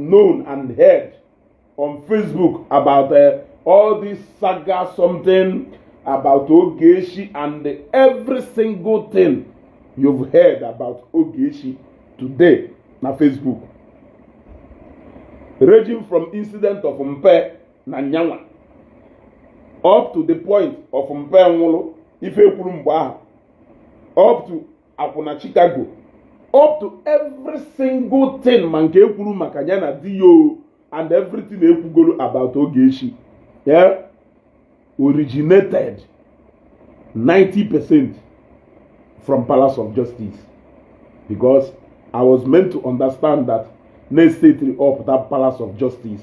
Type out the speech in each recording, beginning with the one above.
known and heard on Facebook about all this saga, something about Ogechi, and every single thing you've heard about Ogechi today na Facebook, ranging from incident of Mpe na Nyanwa up to the point of Mpe nwụrụ, ife kwuru mgbe ahụ, up to akwụna Chicago, up to every single thing, ma nke ekwuru maka ya na di yo and everything ekwugoro about Ogechi, yeah, originated 90% from Palace of Justice, because I was meant to understand that na set up that Palace of Justice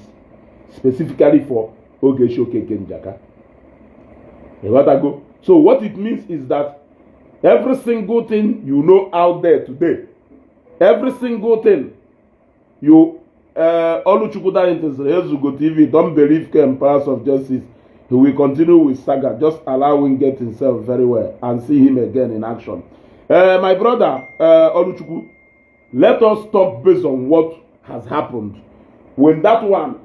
specifically for Ogechi Okeke Njaka. Ịghọtago? So what it means is that every single thing you know out there today, every single thing you Oluchukwu Darlington sịrị, "Ezugo TV, don't believe Ken Palace of Justice. He will continue with saga. Just allow him get himself very well and see him again in action." My brother Oluchukwu, let us talk based on what has happened. When that one,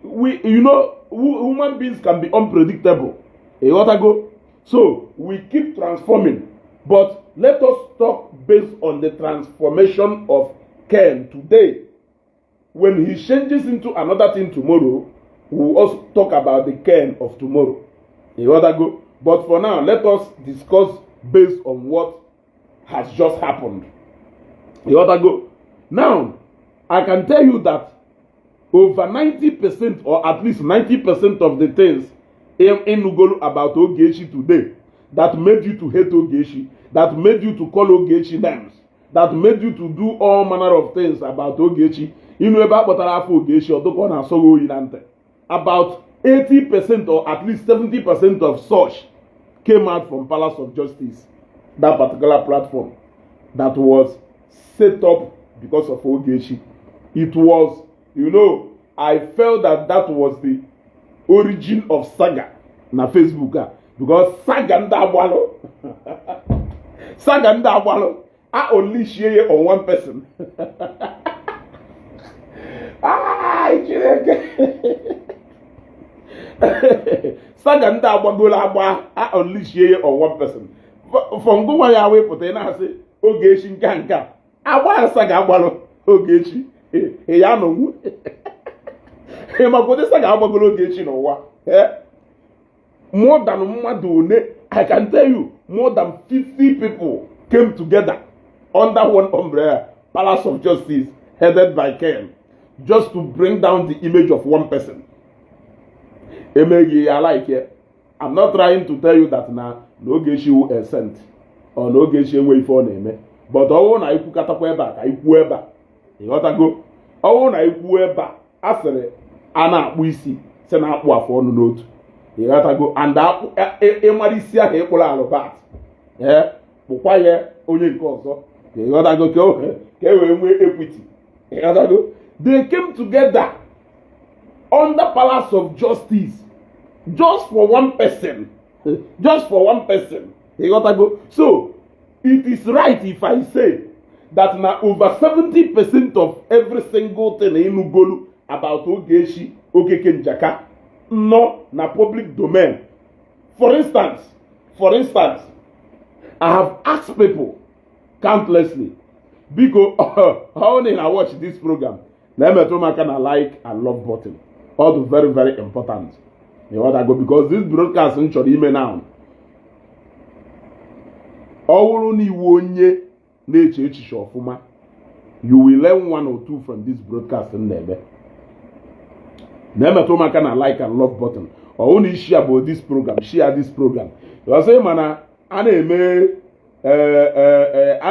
we you know human beings can be unpredictable. Ịghọtago? So we keep transforming, but let us talk based on the transformation of Ken today. When he changes into another thing tomorrow, we will also talk about the Ken of tomorrow. Ịghọtago? But for now, let us discuss based on what has just happened. Ịghọtago? Now, I can tell you that over 90% or at least 90% of the things in Nugolo about Ogechi today that made you to hate Ogechi, that made you to call Ogechi names, that made you to do all manner of things about Ogechi, inu ebe a kpọtara afọ Ogechi ọdụka ọ na-asọ gị oyi na ntị. About 80% or at least 70% of such came out from Palace of Justice, that particular platform that was set up because of Ogechi. It was, I felt that that was the origin of saga na Facebook a, because saga ndị agbalụ, saga ndị agbalụ a unleashie ya on one person. Ah, Chineke, saga ndị agbagolo agba a unleashie ya on one person. For ngụnwa ya wepụta ị na-asị Ogechi nke a nke a agba ya saga agbalụ Ogechi ị ya nọnwu ị makwa ụdị saga agbagolo Ogechi n'ụwa. Eh? More than mmadụ one, I can tell you, more than 50 people came together under one umbrella, Palace of Justice, headed by Ken, just to bring down the image of one person. Emeghị ya like ya. I'm not trying to tell you that na Ogechi wu a saint or na Ogechi enwe ife ọ na-eme, but ọ bụrụ na ikwukatakwa ebe a ka ikwuo ebe a, ịghọtago, ọ bụrụ na ikwuo ebe a, a sịrị a na-akpụ isi si na-akpụ afụ ọnụ n'otu, ịghọtago, and ịmara isi ahụ ịkpụrụ alụbat ee kpụkwa ya onye nke ọzọ, ịghọtago, ka e wee nwee equity, ịghọtago. They came together under Palace of Justice just for one person, just for one person, ịghọtago. So it is right if I say that na over 70% of every single thing ịnụgolu about Ogechi Okeke Njaka nọ na public domain. For instance, I have asked people countlessly, biko, how na watch this program, na-emetụ m aka na like and love button. All very very important, ịghọtago, because this broadcast m chọrọ ime now, ọ bụrụ na iwu onye na-eche echiche ọfụma, you will learn one or two from this broadcast m na-eme. Na-emetụ m aka na like and love button. Ọ bụrụ na i share bụ this program, share this program. Ọsọ mana a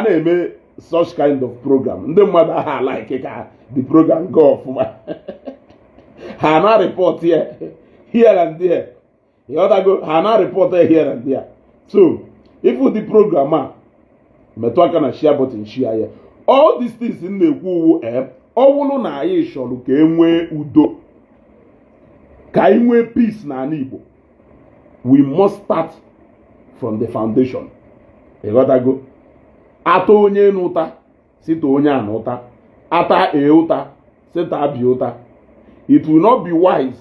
na-eme such kind of program, ndị mmadụ aha like ka the program go ọfụma, ha na report ya here and there, ịghọtago, ha na report ya here and there. So if the program a, metụ aka na share button, share ya. All these things m na-ekwu uwu ee, ọ bụrụ na anyị chọrọ ka e nwee udo, ka anyị nwee peace n'ala Igbo, we must start from the foundation, ịghọtago. Ata onye n'ụta site onye a n'ụta, ata e ụta. Sị taa ụta. It will not be wise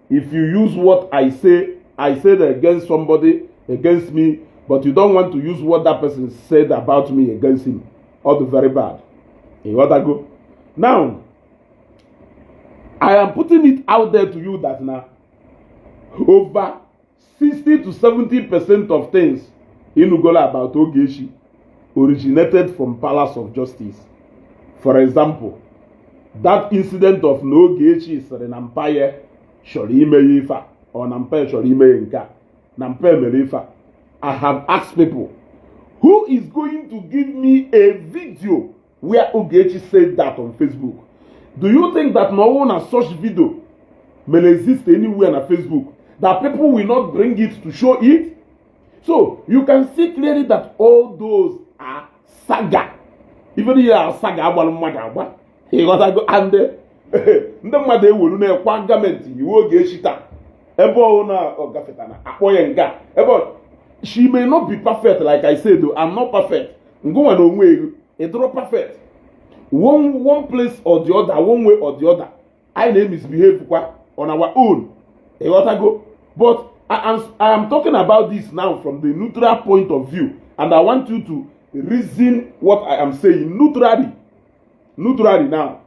if you use what I say I said against somebody against me, but you don't want to use what that person said about me against him. All the very bad. Ịghọtago? Now, I am putting it out there to you that now over 60 to 70% of things ịnụgola about Ogechi originated from Palace of Justice. For example, that incident of na Ogechi sịrị na mpa ya chọrọ ime ya ife a, ọ na mpa ya chọrọ ime ya nke a, na mpa ya mere ife a. I have asked people who is going to give me a video where Ogechi said that on Facebook. Do you think that no one has such video may exist anywhere on Facebook, that people will not bring it to show it? So you can see clearly that all those are saga. Even here are saga agbalụ mmadụ agba. Ịghọtago? And ndị mmadụ ewelu na-ekwa gọọmenti iwu Ogechi taa, ebe ọ na ọ gafetana, akpọ ya nga ebe she may not be perfect. Like I said though, I'm not perfect. Ngụnwa na onwe ego ịdụrụ perfect one place or the other, one way or the other, anyị na-emisbehave kwa on our own. Ịghọtago? But I am talking about this now from the neutral point of view, and I want you to reason what I am saying neutrally. Neutrally now,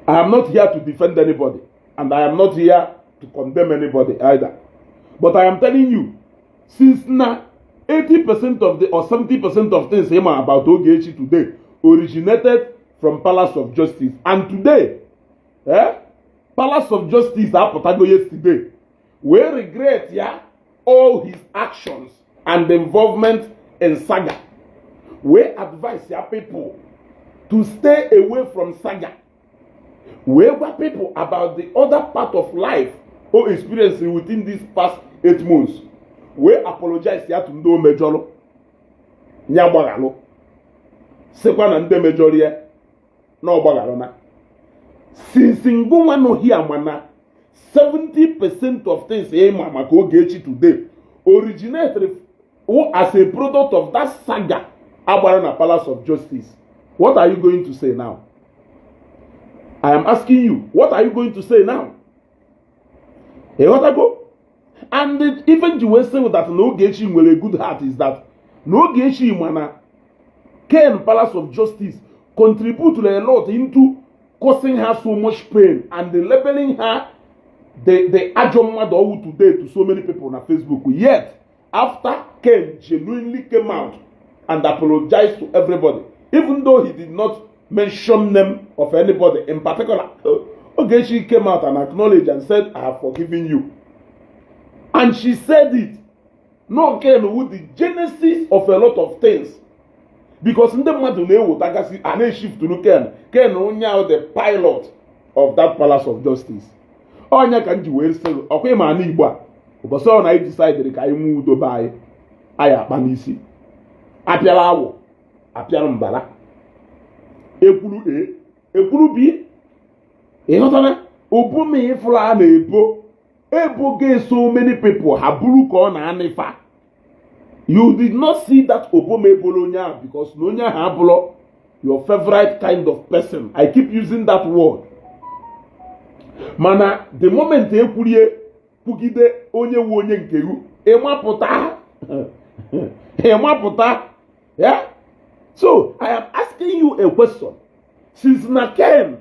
I am not here to defend anybody, and I am not here to condemn anybody either. But I am telling you, since now 80% of the or 70% of things ịma about Ogechi today originated from Palace of Justice, and today, Palace of Justice apụtago yesterday wee regret ya all his actions and involvement in saga, wee advise ya people to stay away from saga, wee gwa people about the other part of life o experience within these past 8 months, wee apologize ya to ndị o mejọrọ, ya gbaghalụ, sịkwa na ndị mejọrọ ya na ọ gbaghalụ, na since ngụnwa nọ here, mana 70% of things ịma maka Ogechi today originated as a product of that saga agbara na Palace of Justice, what are you going to say now? I am asking you, what are you going to say now? Ịghọtago? And even ji wee say that na Ogechi nwere a good heart is that na Ogechi mana Ken Palace of Justice contributed a lot into causing her so much pain and labeling her the ajọ mmadụ ọwụ today to so many people na Facebook. Yet after Ken genuinely came out and apologized to everybody, even though he did not mention name of anybody in particular, Ogechi came out and acknowledged and said, "I have forgiven you." And she said it no Ken with the genesis of a lot of things, because ndị mmadụ na-ewetagasị a na-eshifturu Ken. Ken onye ahụ, the pilot of that Palace of Justice. Ọnya ka m ji wee sị ọkwa ịma ana Igbo a, ụbọchị ọ na anyị decided ka anyị nwee udo be anyị, anyị akpa n'isi apịara awọ, apịara mbara, ekwuru a ekwuru b. Ịghọtara? Obuma ịfụrụ a na-ebo ebogo so many people, ha buru ka ọ na-anịfa. You did not see that oboma ebolo onye ahụ because na onye ahụ abụrọ your favorite kind of person. I keep using that word. Mana the moment ekwurie kwugide onye wu onye nke gị, ịmapụta, ịmapụta. Yeah, so I am asking you a question. Since na Ken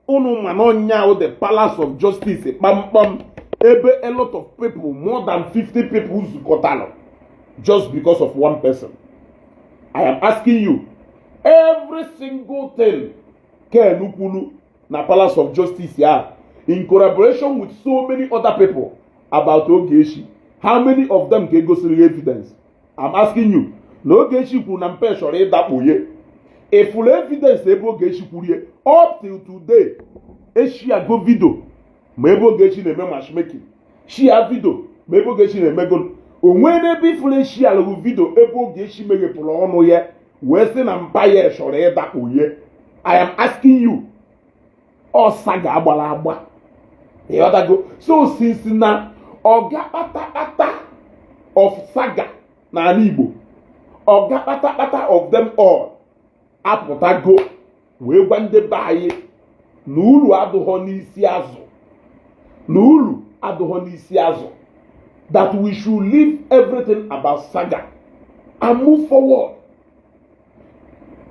unu ma na ọnya the Palace of Justice kpamkpam, ebe a lot of people, more than 50 people zukọtara just because of one person, I am asking you, every single thing Ken kwuru na Palace of Justice ya in collaboration with so many other people about Ogechi, how many of them ka egosiri evidence? I'm asking you. Na Ogechi kwuru na mpe chọrọ ịdakpo ifụrụ evidence ebe Ogechi kwurie? Up till today, eshiago video ma ebe Ogechi na-eme matchmaking, shia video ma ebe Ogechi na-emego onwe n'ebe ifụrụ, eshialụghị video ebe Ogechi meghepụrụ ọnụ ya wee sị na mpa ya chọrọ ịdakpo ye. I am asking you. Ọsa ga-agbara agba. Ịghọtago? So since na ọga kpatakpata of saga n'ala Igbo, ọga kpatakpata of them all apụtago wee gwa ndị be anyị Na uru adụghọ n'isi azụ, na uru adụghọ n'isi azụ, that we should leave everything about saga and move forward,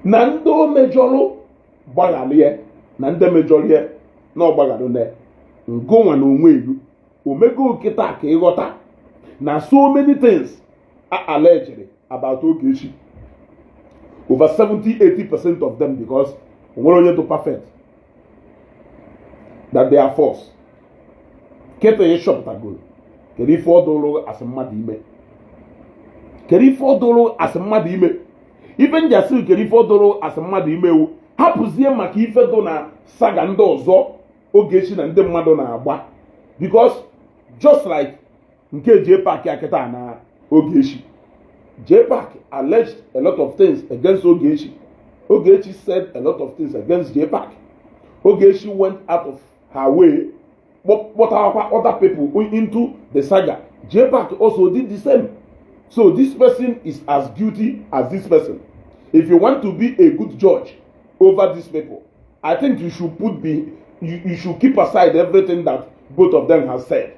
na ndị o mejọrọ gbaghalụ ya, na ndị mejọrọ ya na ọgbaghalụ na ngụnwa na onwe elu omego kịta ka ịghọta na so many things a alleged about Ogechi, over 70 80% of them, because onwere onye too perfect, that they are false. Kịta ịchọpụtagoro, kedu ife ọ dụrụ asị mmadụ ime? Kedu ife ọ dụrụ asị mmadụ ime? Ife njasị, kedu ife ọ dụrụ asị mmadụ ime? Ewu hapụzie maka ife dụ na saga ndị ọzọ Ogechi na ndị mmadụ na-agba, because just like nke JPAC akịta na Ogechi, JPAC alleged a lot of things against Ogechi. Ogechi said a lot of things against JPAC. Ogechi went out of her way kpọtakwa other people into the saga. JPAC also did the same. So this person is as guilty as this person. If you want to be a good judge over these people, I think you should put be you, you should keep aside everything that both of them have said.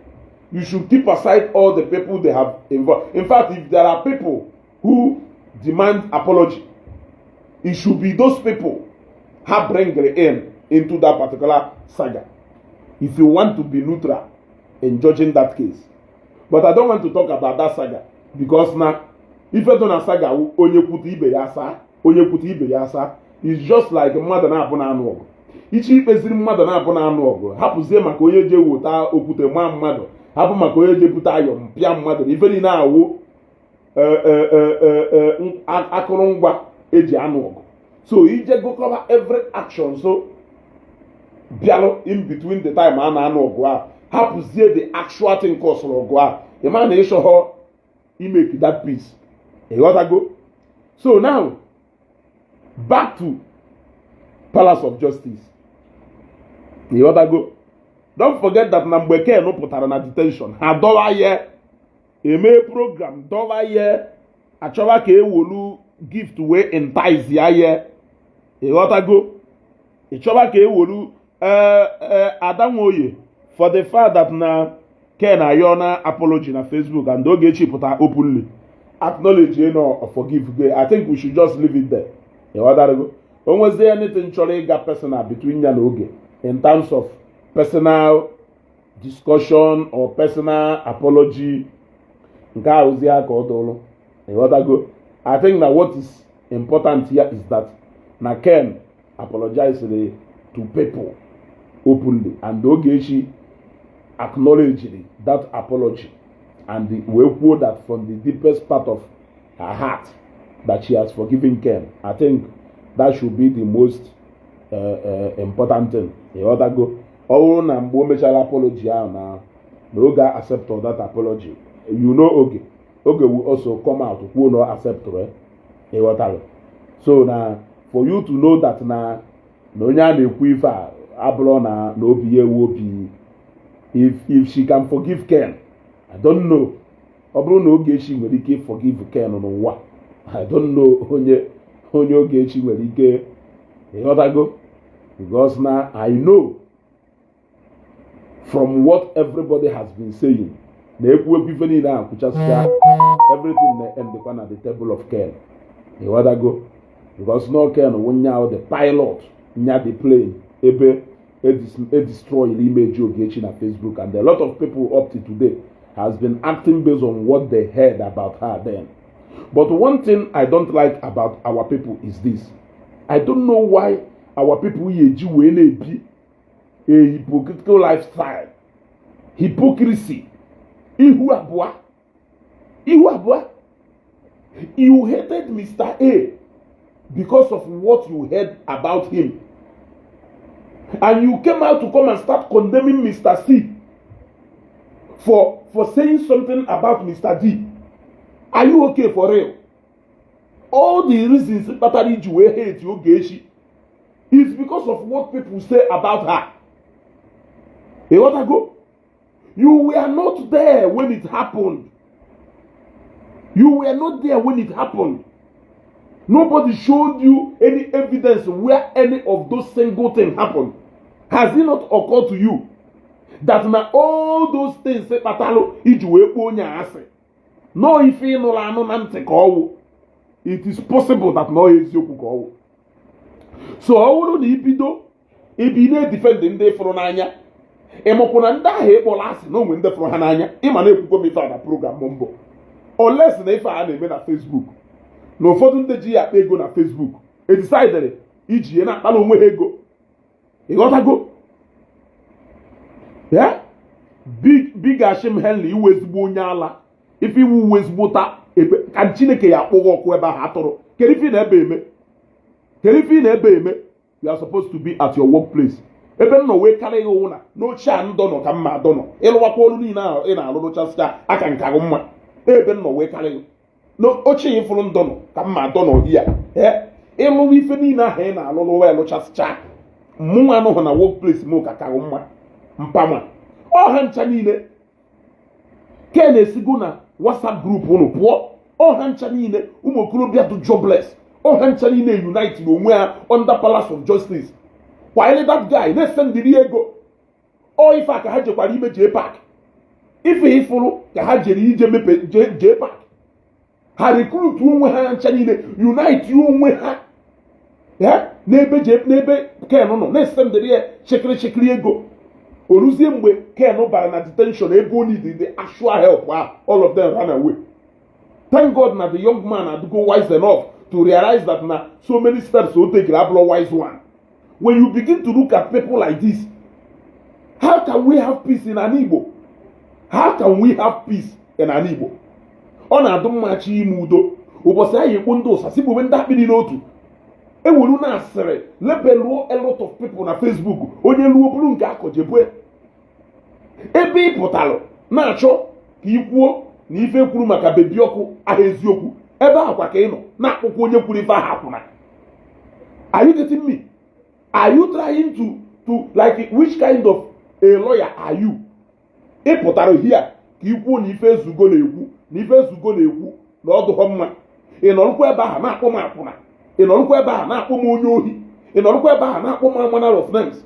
You should keep aside all the people they have involved. In fact, if there are people who demand apology, it should be those people have bring in into that particular saga, if you want to be neutral in judging that case. But I don't want to talk about that saga, because na ife dị na saga wụ onye kwute ibe ya asa, onye kwute ibe ya asa. It's just like mmadụ na-abụ na-anụ ọgụ. Iche ikpeziri mmadụ na-abụ na-anụ ọgụ, hapụzie maka onye je wota okwute maa mmadụ, hapụ maka onye je bute ayọ mpịa mmadụ, na ife niile awụ akụrụngwa eji anụ ọgụ. So ije gụkọba every action so bịalụ in between the time a na-anụ ọgụ ahụ, hapụzie the actual thing kọsụrụ ọgụ ahụ, ị ma na ịchọghọ imake that peace. Ịghọtago? So now, back to Palace of Justice. Ịghọtago? Don't forget that na mgbe Ken pụtara na detention, ha dọwa ya, eme program, dọwa ya, achọwa ka ewolu gift wee entice ya. Ya ịghọtago? Ịchọba ka ewolu Ada Nwoye, for the fact that na Ken ayọ na apology na Facebook and Ogechi pụta openly acknowledge no forgive go, I think we should just leave it there. Ịghọtarago? O nwezie anything chọrọ ịga personal between ya na Oge in terms of personal discussion or personal apology, nke ahụzi ya ka ọ dụrụ. Ịghọtago? I think na what is important here is that na Ken apologized to people openly and Ogechi acknowledged that apology and wee kwuo that from the deepest part of her heart that she has forgiven Ken. I think that should be the most important thing. Ịghọtago? Ọ bụrụ na mgbe o mechara apology ahụ na Oge accept that apology, Oge Oge will also come out kwuo na accept. Ịghọtara? So na for you to know that na onye a na-ekwu ife a abụrụ na obi ya ewu obi, if she can forgive Ken, I don't know. Ọ bụrụ na Ogechi nwere ike forgive Ken n'ụwa, I don't know onye Ogechi nwere ike. Ịghọtago? Because na I know from what everybody has been saying, na ekwu ekwu ife niile ahụ kwuchasịcha, everything na endekwa na the table of Ken. Ịghọtago? Because no Ken wụ nya the pilot nya the plane ebe e destroy image Ogechi na Facebook, and a lot of people up to today has been acting based on what they heard about her then. But one thing I don't like about our people is this: I don't know why our people yi eji wee na-ebi a hypocritical lifestyle, hypocrisy, ihu abụọ, ihu abụọ. You hated Mr. A because of what you heard about him, and you came out to come and start condemning Mr. C for saying something about Mr. D. Are you okay for real? All the reasons kpatara iji wee hate Ogechi is because of what people say about her. Ịghọtago? You were not there when it happened. You were not there when it happened. Nobody showed you any evidence where any of those single things happened. Has it not occurred to you that na all those things kpatalụ iji wee kpọọ onye a asị nọọ ife ịnụrụ anụ na ntị ka ọwụ? It is possible that nọọ eziokwu ka ọwụ. So ọ bụrụ na ibido ibi na-edefend ndị fụrụ n'anya, ịmụkwụ na ndị ahụ ịkpọrọ asị na onwe ndị fụrụ ha n'anya. Ịma na-ekwukwo m ife a na program mbụ, unless na ife a na-eme na Facebook na ụfọdụ ndị ji ya akpa ego na Facebook edecidere iji ya na-akpara onwe ha ego. Ịghọtago ya? Big big Ashim Henley, iwe ezigbo onye ala, ife iwu uwe ezigbo ta ebe ka Chineke ya akpụghị ọkụ ebe ahụ atụrụ. Kedu ife ị na-ebe eme? Kedu ife ị na-ebe eme? You are supposed to be at your workplace. Ebe m nọ wee karịa gị ụna n'oche a ndọ nọ ka mma adọ nọ ịlụwakwa ọrụ niile ahụ ị na-alụ rụchasịcha aka nka gị mma. Ebe m nọ wee karịa gị n'oche ya ịfụrụ ndọ nọ ka mma adọ nọ ya. Ee, ịlụwa ife niile ahụ ị na-alụ wee lụchasịcha, mụnwa anụghị na workplace m ka kaghị mma mpama ọha ncha niile. Ke na-esigo na WhatsApp group unu pụọ. Ọha ncha niile, ụmụ okorobịa dị jobless, ọha ncha niile unite n'onwe ha under Palace of Justice kwanyere that guy na-esendiri ego. Ọ ife a ka ha jekwara ime jee park, ife ifụrụ ka ha jere ije mepe jee park. Ha recruit onwe ha ncha niile, unite onwe ha ya n'ebe n'ebe Ken nọ na-esendịrị ya chịkịrị chịkịrị ego. O ruzie mgbe Ken bara na detention, ebe o need the actual help ahụ, all of them ran away. Thank God na the young man adịgo wise enough to realize that na so many steps o take abụrụ wise one. When you begin to look at people like this, how can we have peace in an Igbo? How can we have peace in an Igbo? Ọ na-adụ mma chi ime udo. Ụbọchị anyị ekpo ndị ụsa si gbobe ndị akpịrị n'otu ewelu na asịrị lebeluo a lot of people na Facebook. Onye luo bụrụ nke akọjebue ebe ị pụtalụ na-achọ ka ị kwuo na ife kwuru maka Baby Ọkụ aha eziokwu, ebe ahụ kwa ka ị nọ na-akpụkwa onye kwuru ife ahụ akwụna. Are you getting me? Are you trying to like, which kind of a lawyer are you? Ị pụtara here ka ị kwuo na ife ezugo na-ekwu na ife ezugo na-ekwu na ọ dụghọ mma. Ị nọrụkwa ebe ahụ na-akpọ m akwụna. Ị nọrụkwa ebe ahụ na-akpọ m onye ohi. Ị nọrụkwa ebe ahụ na-akpọ m manner of names.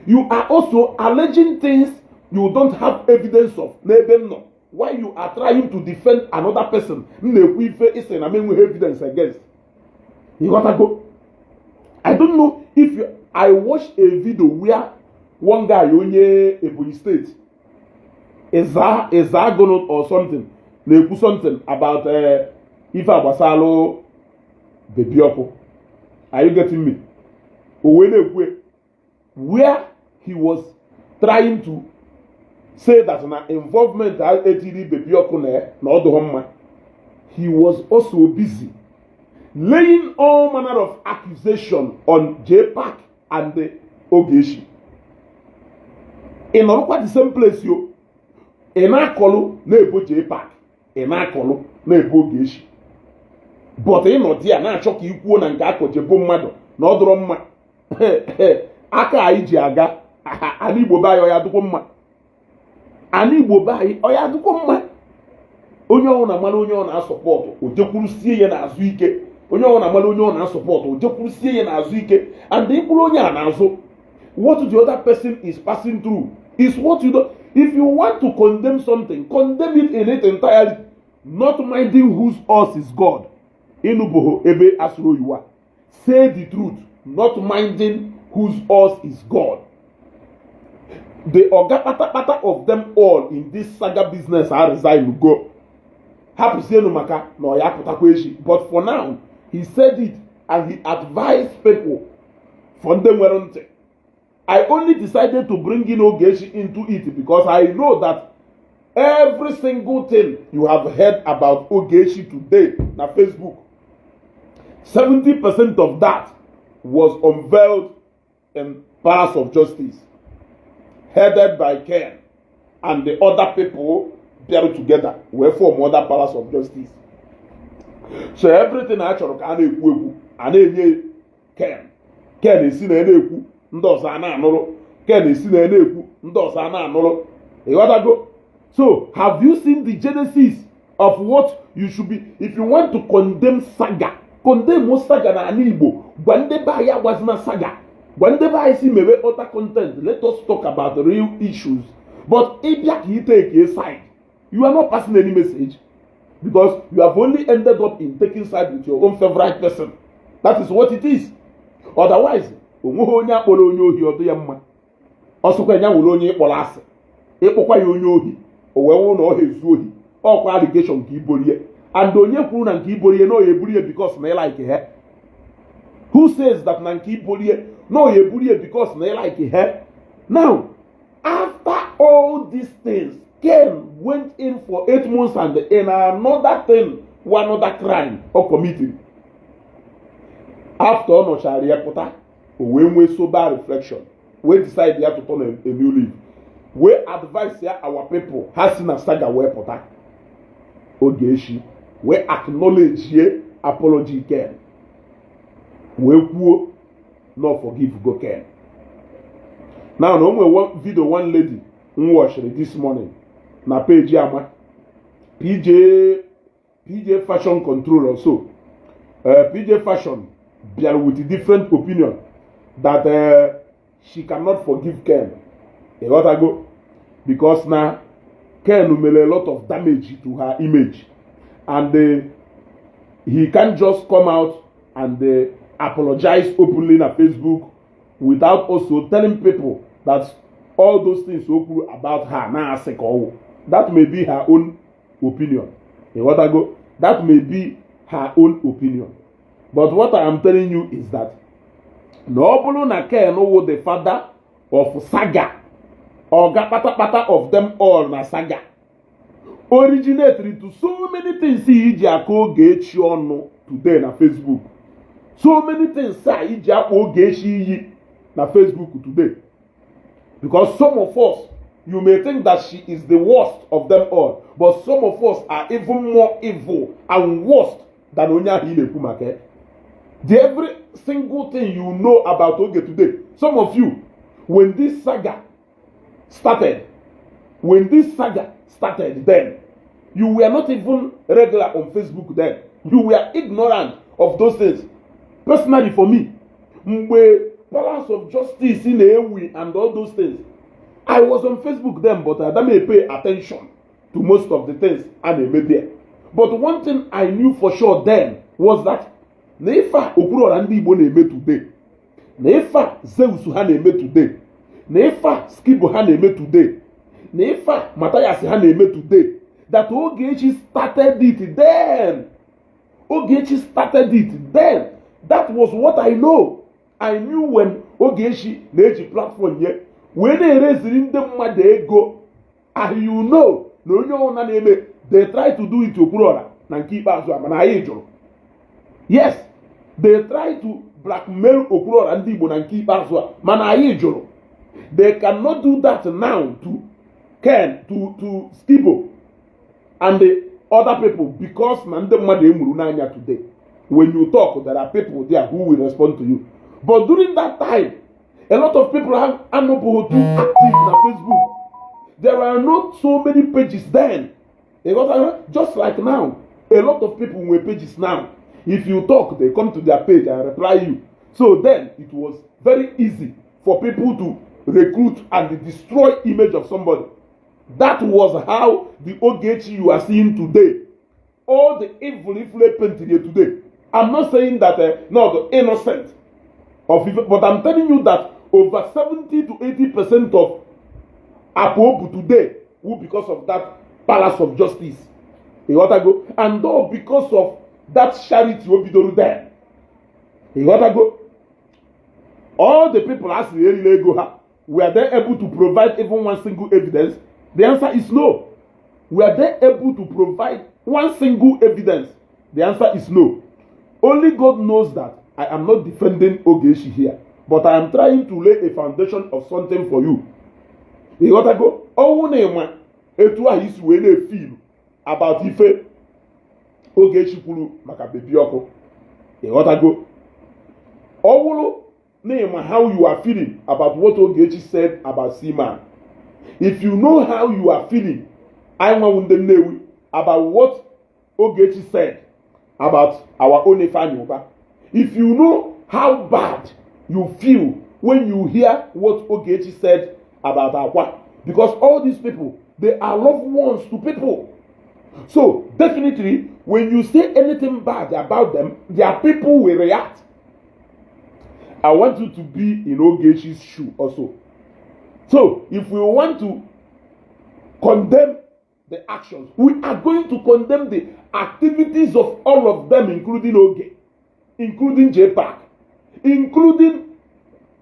You are also alleging things you don't have evidence of n'ebe m nọ, why you are trying to defend another person m na-ekwu ife ịsị na m enweghị evidence against. Ịghọtago? I don't know if you, I watched a video where one guy, onye Ebonyi State, Ịza Ịza or something, na-ekwu something about ife agbasalụ Baby Ọkụ. Are you getting me? O wee na-ekwu where he was trying to say that na involvement etiri Baby Ọkụ na ọ dụghọ mma. He was also busy laying all manner of accusation on JPAC and the Ogechi. Ị nọrọkwa the same place yo, ị na-akọlụ na-ebo JPAC, ị na-akọlụ na-ebo Ogechi, but ị nọ di ya na-achọ ka ị kwuo na nke akọjebo mmadụ na ọ dụrọ mma. Aka anyị ji aga ala Igbo be anyị, ọ ya dịkwa mma? Ala Igbo be anyị, ọ ya dịkwa mma? Onye ọwụ na mara onye ọ na-asupport, o jekwurusie ya n'azụ ike. Onye ọwụ na mara onye ọ na-asupport, o jekwurusie ya n'azụ ike. And ịkwụrụ onye a n'azụ, what the other person is passing through is what you do. If you want to condemn something, condemn it in its entirety, not minding whose horse is God. Ịnụbụghị ebe asụrụ oyiwa, say the truth, not minding whose horse is God. The oga kpatakpata of them all in this saga business are resign go hapụzienu maka na ọ ya apụtakwa echi. But for now, he said it and he advised people. For ndị nwere ntị, I only decided to bring in Ogechi into it because I know that every single thing you have heard about Ogechi today na Facebook, 70% of that was unveiled in Palace of Justice, headed by Ken and the other people bịara together wee form other Palace of Justice. So everything a chọrọ ka a na-ekwu ekwu, a na-enye Ken. Ken esi na na-ekwu, ndị ọzọ a na-anụrụ. Ken esi na na-ekwu, ndị ọzọ a na-anụrụ. Ịghọtago? So have you seen the genesis of what you should be? If you want to condemn saga, condemn saga na ala Igbo. Gwa ndị be anyị agbazina saga. Gwa ndị be anyị si mewe other content. Let us talk about the real issues. But ịbịa ka ị take a side, you are not passing any message, because you have only ended up in taking side with your own favorite person. That is what it is. Otherwise, onweghị onye akpọrọ onye ohi ọdụ ya mma. Ọsọkwa ya were onye ịkpọrọ asị, ịkpọkwa ya onye ohi, o wee wụ na ọ ha ezu ohi, ọkwa allegation nke iborie. And onye kwuru na nke iborie na oya eburie because na ịlike ha? Who says that na nke iborie na oya eburie because na ịlike ha? Now, after all these things, Ken went in for 8 months, and in another thing, one other crime ọ committed, after ọ nọchara ya pụta, o wee nwee sober reflection, wee decide ya to turn a new leaf, wee advise ya our people ha si na saga wee pụta. Ogechi wee acknowledge ye apology Ken, wee kwuo no forgive go Ken. Now, na o nwere one video one lady m watchiri this morning na page ama PJ, PJ Fashion Control or so. PJ Fashion bịara with a different opinion that she cannot forgive Ken, ịghọtago, because na Ken mere a lot of damage to her image, and he can't just come out and apologize openly na Facebook without also telling people that all those things o kwuru about her na asị ka ọwụ. That may be her own opinion, ịghọtago? That may be her own opinion, but what I am telling you is that na ọ bụrụ na Ken wụ the father of saga, ọga kpatakpata of them all na saga, originated to so many things iji aka Ogechi ọnụ today na Facebook, so many things a iji akpa Ogechi iyi na Facebook today, because some of us, you may think that she is the worst of them all, but some of us are even more evil and worse than onye ahụ ị na-ekwu maka ya. The every single thing you know about Oge today, some of you, when this saga started, when this saga started then, you were not even regular on Facebook then. You were ignorant of those things. Personally, for me, mgbe Palace of Justice na-ewi and all those things, I was on Facebook then, but I didn't pay attention to most of the things a na-eme there. But one thing I knew for sure then was that na ife a Okwuluọra ndị Igbo na-eme today, na ife a Zeus ha na-eme today, na ife a Skibo ha na-eme today, na ife a Matthias ha na-eme today, that Ogechi started it then. Ogechi started it then. That was what I know. I knew when Ogechi na-eji platform ye wee na-ereziri ndị mmadụ ego. And you know na onye ọbụla na-eme, they try to do it Okwuluọra na nke ikpeazụ a, mana anyị jụrụ. Yes, they try to blackmail Okwuluọra ndị Igbo na nke ikpeazụ a, mana anyị jụrụ. They cannot do that now to Ken, to Skibo and the other people, because na ndị mmadụ emuru n'anya today. When you talk, there are people there who will respond to you, but during that time, a lot of people have anọbụghị too active na Facebook. There are not so many pages then. You got that? Just like now, a lot of people nwere pages now. If you talk, they come to their page and reply you. So then it was very easy for people to recruit and destroy image of somebody. That was how the Ogechi you are seeing today, all the evil ifule painted here today. I'm not saying that no, the innocent of evil, but I'm telling you that over 70 to 80% of Apobu today who because of that Palace of Justice. Ịghọtago? And all because of that charity o bidoro there. Ịghọtago? All the people asịrị erila ego ha, were they able to provide even one single evidence? The answer is no. Were they able to provide one single evidence? The answer is no. Only God knows that I am not defending Ogechi here, but I am trying to lay a foundation of something for you. Ịghọtago? Ọnwụ na ịma etu ahụ isi wee na-efeel about ife Ogechi kwuru maka Baby Ọkụ. Ịghọtago? Ọ bụrụ na ịma how you are feeling about what Ogechi said about Seaman, if you know how you are feeling, anyị nwanwu ndị Nnewi, about what Ogechi said about our own Ifeanyi Uba, if you know how bad you feel when Ogechi said that, When you hear what Ogechi said about Akwa, because all these people, they are loved ones to people. So definitely, when you say anything bad about them, their people will react. I want you to be in Ogechi's shoe also. So if we want to condemn the actions, we are going to condemn the activities of all of them, including Oge, including JPAC, including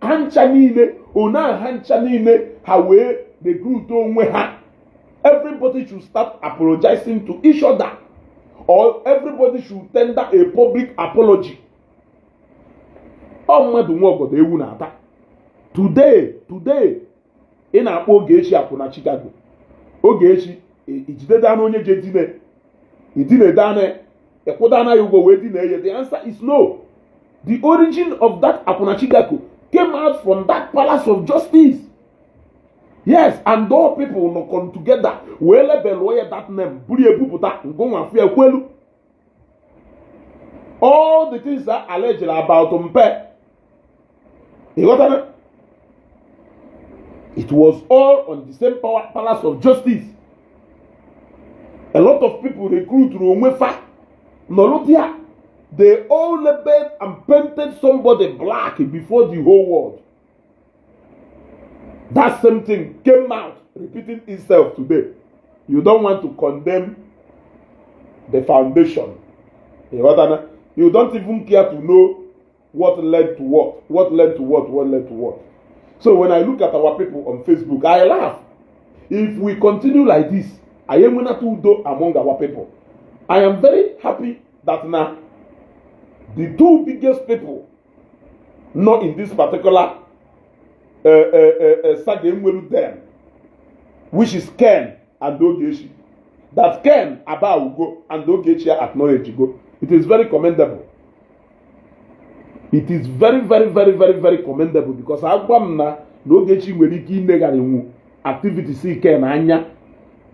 ha ncha niile, ona ha ncha niile ha wee recruit onwe ha. Everybody should start apologizing to each other, or everybody should tender a public apology. Ọ mmadụ nwe ọgọdọ ewu na-ata. Today, today, ị na-akpọ Ogechi akwụna Chicago. Ogechi ijidedana onye je dine idinedana ịkwụdana ya ụgwọ wee dine ya? The answer is no. The origin of that akwụna Chicago came out from that Palace of Justice. Yes, and all people nọ come together wee label ya that name, buru ebupụta ngụnwa fụ ekwelu. All the things are alleged about mpe, ịghọtara? It was all on the same power, Palace of Justice. A lot of people recruit onwe fa nọrọ there. They all labeled and painted somebody black before the whole world. That same thing came out, repeating itself today. You don't want to condemn the foundation. Ịghọtana? You don't even care to know what led to what, what led to what, what led to what. So when I look at our people on Facebook, I laugh. If we continue like this, anyị enwenata udo among our people. I am very happy that now the two biggest people not in this particular saga enwelu them, which is Ken and Ogechi, that Ken Abaugo and Ogechi acknowledge go. It is very commendable. It is very, very, very, very, very commendable, because agwa m na Ogechi nwere ike imegharịnwu activities Ken anya,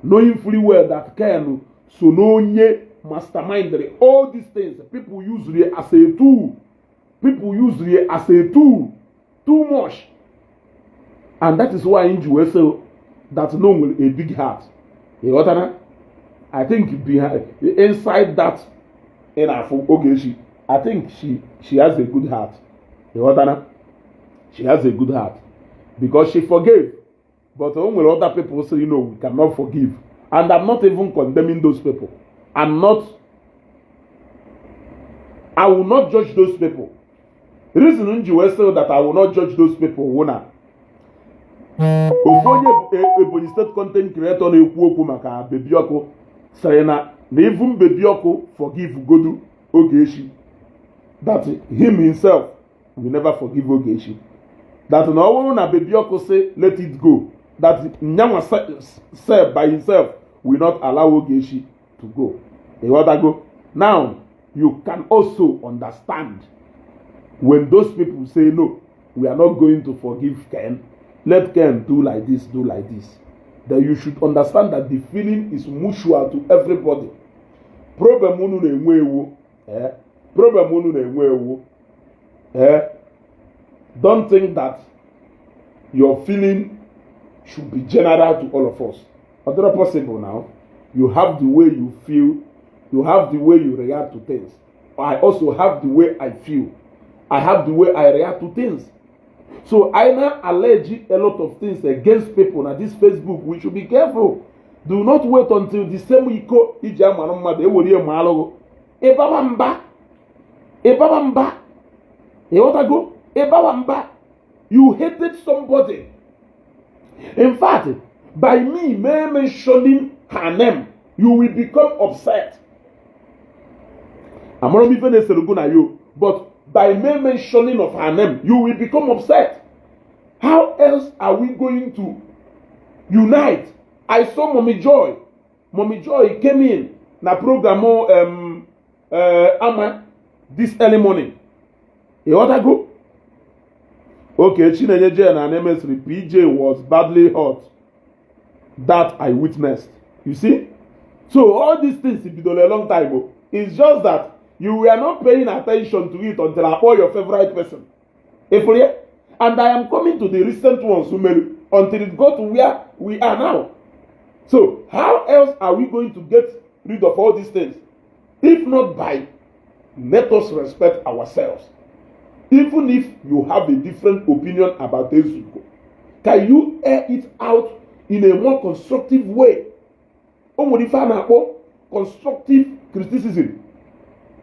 knowing fully well that Ken so n'onye mastermind all these things. People use it as a tool. People use it as a tool too much, and that is why m ji wee say that no nwere a big heart. Ịghọtara? I think behind, inside that ị na-afụ Ogechi, I think she has a good heart. Ịghọtara? She has a good heart because she forgave, but o nwere other people say, we cannot forgive, and I'm not even condemning those people. I'm not, I will not judge those people. Reason m ji wee say that I will not judge those people wụ na ofu onye Ebonyi State content creator na-ekwu okwu maka Baby Ọkụ sịrị na even Baby Ọkụ forgive godu Ogechi, that him himself will never forgive Ogechi, that na ọ bụrụ na Baby Ọkụ say let it go, that nyanwa self by himself will not allow Ogechi to go. Ịghọtago? Now you can also understand when those people say, "No, we are not going to forgive Ken. Let Ken do like this, do like this." Then you should understand that the feeling is mutual to everybody. Problem unu na-enwe ewu, eh? Problem unu na-enwe ewu, eh? Don't think that your feeling should be general to all of us. Ọ dịrọ possible. Now you have the way you feel, you have the way you react to things. I also have the way I feel, I have the way I react to things. So I now allege a lot of things against people na this Facebook. We should be careful. Do not wait until the same iko iji amara mmadụ ewere ihe ma alụghụ ịbawa mba, ịbawa mba. Ịghọtago? Ịbawa mba. You hated somebody. In fact, by me may mentioning her name, you will become upset. Amara m ife na-esere na yo, but by mere mentioning of her name, you will become upset. How else are we going to unite? I saw Mommy Joy. Mommy Joy came in na program ama this early morning. Ịghọtago? Okay, Chinenye J na Anemesiri, PJ was badly hurt that I witnessed. You see? So all these things bidoro a long time ago. It's just that you were not paying attention to it until I call your favorite person. Ịfụrụ ya? And I am coming to the recent ones meru until it got to where we are now. So how else are we going to get rid of all these things if not by let us respect ourselves? Even if you have a different opinion about Ezugo, can you air it out in a more constructive way? O nwere ife a na-akpọ constructive criticism.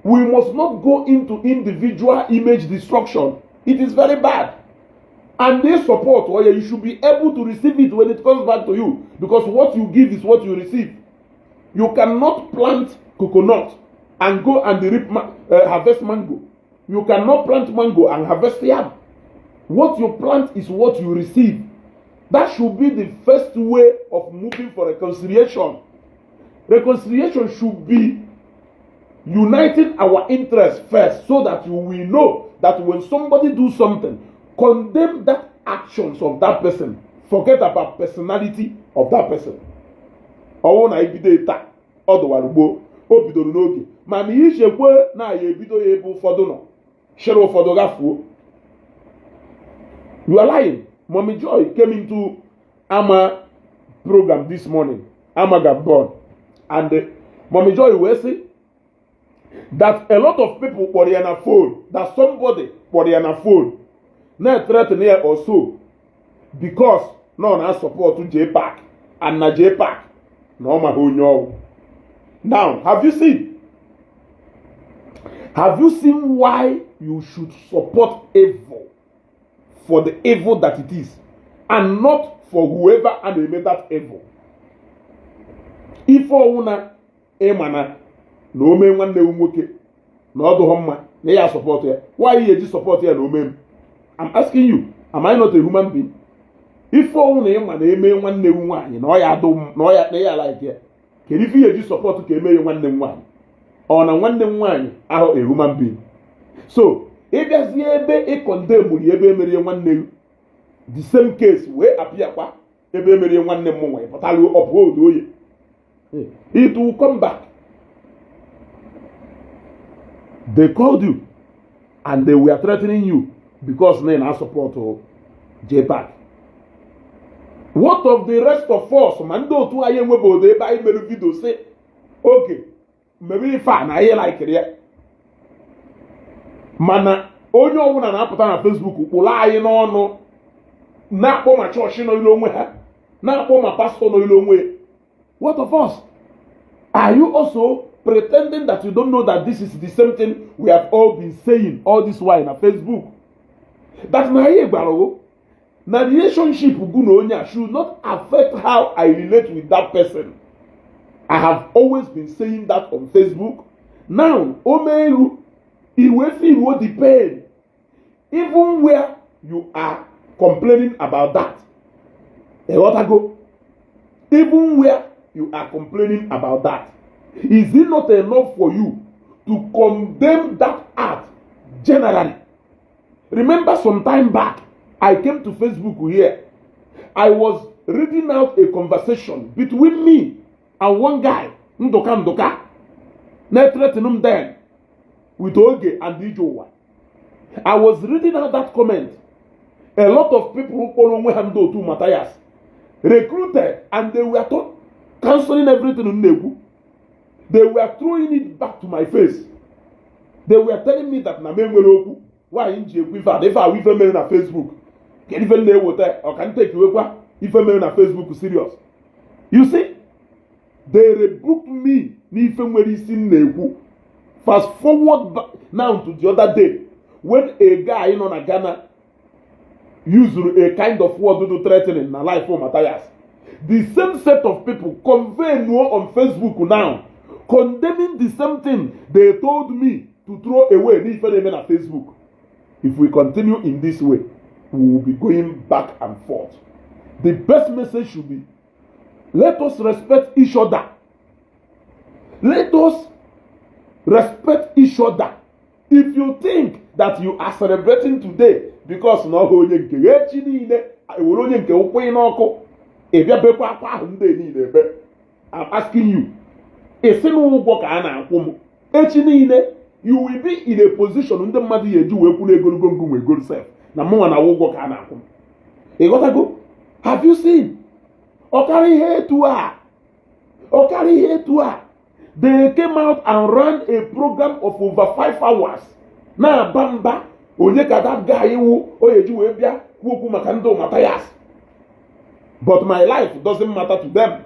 We must not go into individual image destruction. It is very bad. And they support or you should be able to receive it when it comes back to you, because what you give is what you receive. You cannot plant coconut and go and reap harvest mango. You cannot plant mango and harvest yam. What you plant is what you receive. That should be the first way of moving for reconciliation. Reconciliation should be uniting our interests first, so that you will know that when somebody do something, condemn that actions of that person. Forget about personality of that person. Ọwụ na ibido taa, ọ dụwara gboo, o bidoro n'oge, mana ichekwe na ya ebido ya ebe ụfọdụ nọ chere ụfọdụ gafuo. You are lying. Mommy Joy came into Ama program this morning, Ama Gabon, and Mommy Joy wee sị that a lot of people kpọrọ ya na phone, that somebody kpọrọ ya na phone na-threaten ya also because na ọ na-support JPAC and na JPAC na ọ maghị onye ọwụ. Now, have you seen why you should support evil for the evil that it is and not for whoever a na-eme that evil? Ife ọwụna ịma na o mee nwanne m nwoke na ọ dụghọ mma na ya support ya, why ya eji support ya na ome m? I'm asking you, am I not a human being? Ife ọnwụ na ịma na eme nwanne m nwaanyị na ọ ya adụ m na ọ ya na ya like ya, kedu ife ya eji support ka eme ya nwanne m nwaanyị? Ọ na nwanne m nwaanyị ahụ a human being? So ịbịazie ebe ị condemnuru ebe emerie nwanne gị, the same case wee apịakwa ebe emerie nwanne m nwa, pụtalụ uphold oye, it will come back. They called you and they were threatening you because na ị na-support JPAC. What of the rest of us? Ma ndị otu anyị enwebodo ebe anyị mere video si oge mmemme ife a na anyị likeiri ya, mana onye ọbụla na-apụta na Facebook kpụrụ anyị n'ọnụ, na-akpọ ma chọọchị nọ ilu onwe ha, na-akpọ ma pastọ nọ ilu onwe ya. What of us? Are you also pretending that you don't know that this is the same thing we have all been saying all this while na Facebook, that na anyị gwara o na relationship gụ na onye a should not affect how I relate with that person? I have always been saying that on Facebook. Now o mee iru iwe feel the pain even where you are complaining about that. Ịghọtago? Even where you are complaining about that, is it not enough for you to condemn that act generally? Remember, some time back, I came to Facebook here. I was reading out a conversation between me and one guy, Ndoka Ndoka, na-threaten m then with Oge and Ijowa. I was reading out that comment. A lot of people kpọrọ onwe ha ndị otu Matthias recruited, and they were canceling everything m na-ekwu. They were throwing it back to my face. They were telling me that na m enwere okwu nwaanyị m ji ekwu ife a na ife ahụ ife mere na Facebook. Kedu ife m na-eweta ọka ntekiwekwa ife mere na Facebook serious? You see, they rebuke me n'ife nwere isi m na-ekwu. Fast forward now to the other day when a guy nọ na Ghana used a kind of word to threatening na life for Matthias, the same set of people convey no on Facebook now condemning the same thing they told me to throw away n'ife na-eme na Facebook. If we continue in this way, we will be going back and forth. The best message should be, let us respect each other. Let us respect each other. If you think that you are celebrating today because na ọhụ onye nke echi niile ewere onye nke ụkwụ ị n'ọkụ, ị bịa bekwa akwa ahụ ndị niile ebe, I'm asking you, ị sị na ụgwọ ka a na-akwụ m echi niile, you will be in a position ndị mmadụ ya eji wee kwuru egologo ngụ nwe egolu sef. Na mụnwa na ụgwọ ka a na-akwụ m. Ịghọtago? Have you seen? Ọkara ihe etu a, ọkara ihe etu a, they came out and ran a program of over 5 hours na-aba mba. Onye ka that guy wụ o eji wee bịa kwuo okwu maka ndị Matthias? But my life doesn't matter to them.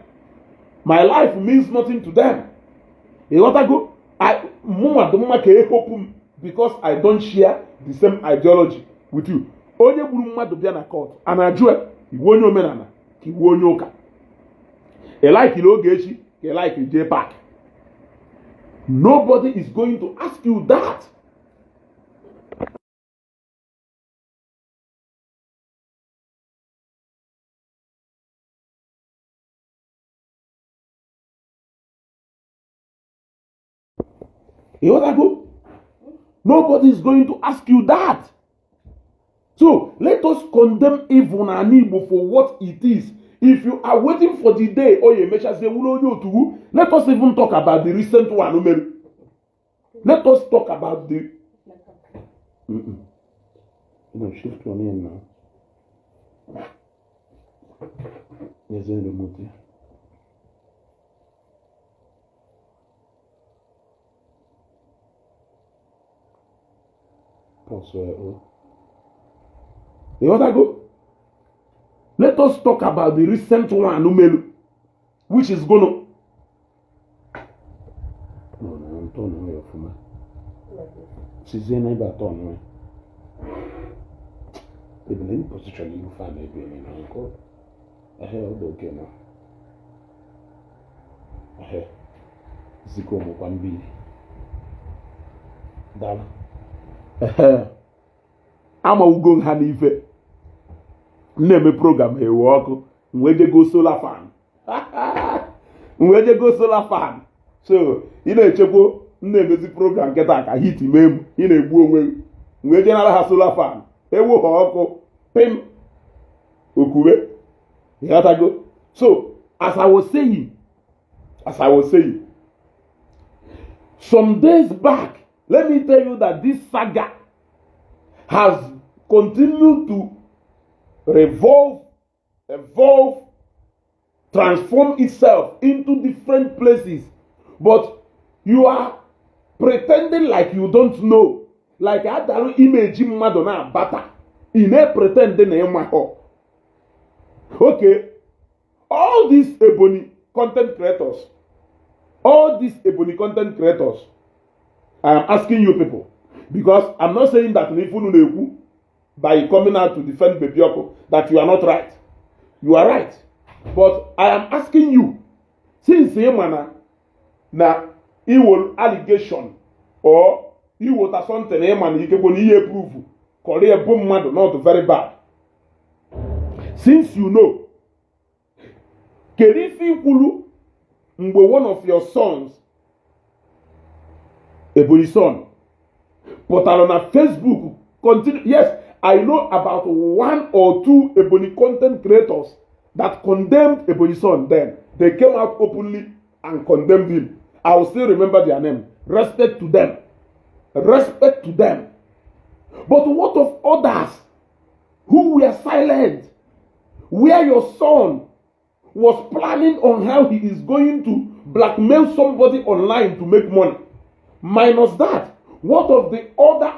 My life means nothing to them. Ịghọtago? Mụnwa dị mma ka ehopụ m because I don't share the same ideology with you. Onye gburu mmadụ bịa na court, a na-ajụ ya iwu onye omenala ka iwu onye ụka. Ị likiri Ogechi ka ị likiri J Park, nobody is going to ask you that. Ịghọtago? Nobody is going to ask you that. So let us condemn evil na ala Igbo for what it is. If you are waiting for the day o ya emechazie wuru onye otuwu, let us even talk about the recent one mere. Let us talk about the No, shift one in now. Nyezie remote ya. Pause ya o. Ịghọtago? Let us talk about the recent one melu, which is gonna, no, no, turn ya ọfụma. Sizie n'ebe a turn ya. Even any position you find ebe na nke ehe, ọ dị oke na ehe zikọ ụmụkwa mbili. Daalụ. Ehe, amawugo ha n'ife m na-eme program ewe ọkụ, m wee jego solar fan, m wee jego solar fan. So ị na-echekwa m na-emezi program nkịta ka heat mee m, ị na-egbu onwe gị. M wee jenara ha solar fan, ewu ha ọkụ pim okuwe. Ịghọtago? So as I was saying some days back, let me tell you that this saga has continued to revolve, evolve, transform itself into different places. But you are pretending like you don't know. Like adalu image mmadụ na-abata, ị na-pretend na ịma. Okay, all these Ebony content creators, all these Ebony content creators, I am asking you people, because I'm not saying that na ife unu na-ekwu by coming out to defend Baby Oko that you are not right. You are right. But I am asking you, since ị ma na iwolu allegation or iwota something, ị ma na ikekwe na ihe proof kọrọ ya bụ mmadụ not very bad. Since you know, kedu ife ikwulu mgbe one of your sons, Ebonyi son, pụtara na Facebook continue? Yes, I know about one or two Ebonyi content creators that condemned Ebonyi son then. They came out openly and condemned him. I will still remember their name. Respect to them. Respect to them. But what of others who were silent where your son was planning on how he is going to blackmail somebody online to make money? Minus that, what of the other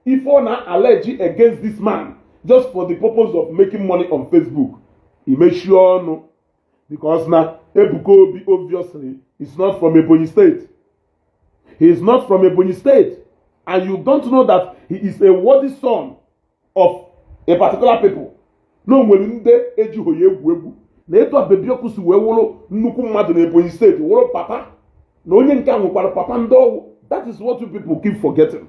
ife ọ na allege against this man just for the purpose of making money on Facebook? Imechie ọnụ because na Ebuka Obi obviously is not from Ebonyi State. He is not from Ebonyi State. And you don't know that he is a worthy son of a particular people. Na o nwere ndị ejighị ya egwu egwu na etu a Baby Oku si wee wụrụ nnukwu mmadụ na Ebonyi State, wụrụ papa na onye nke a nwekwara papa ndị ọwụ. That is what you people keep forgetting.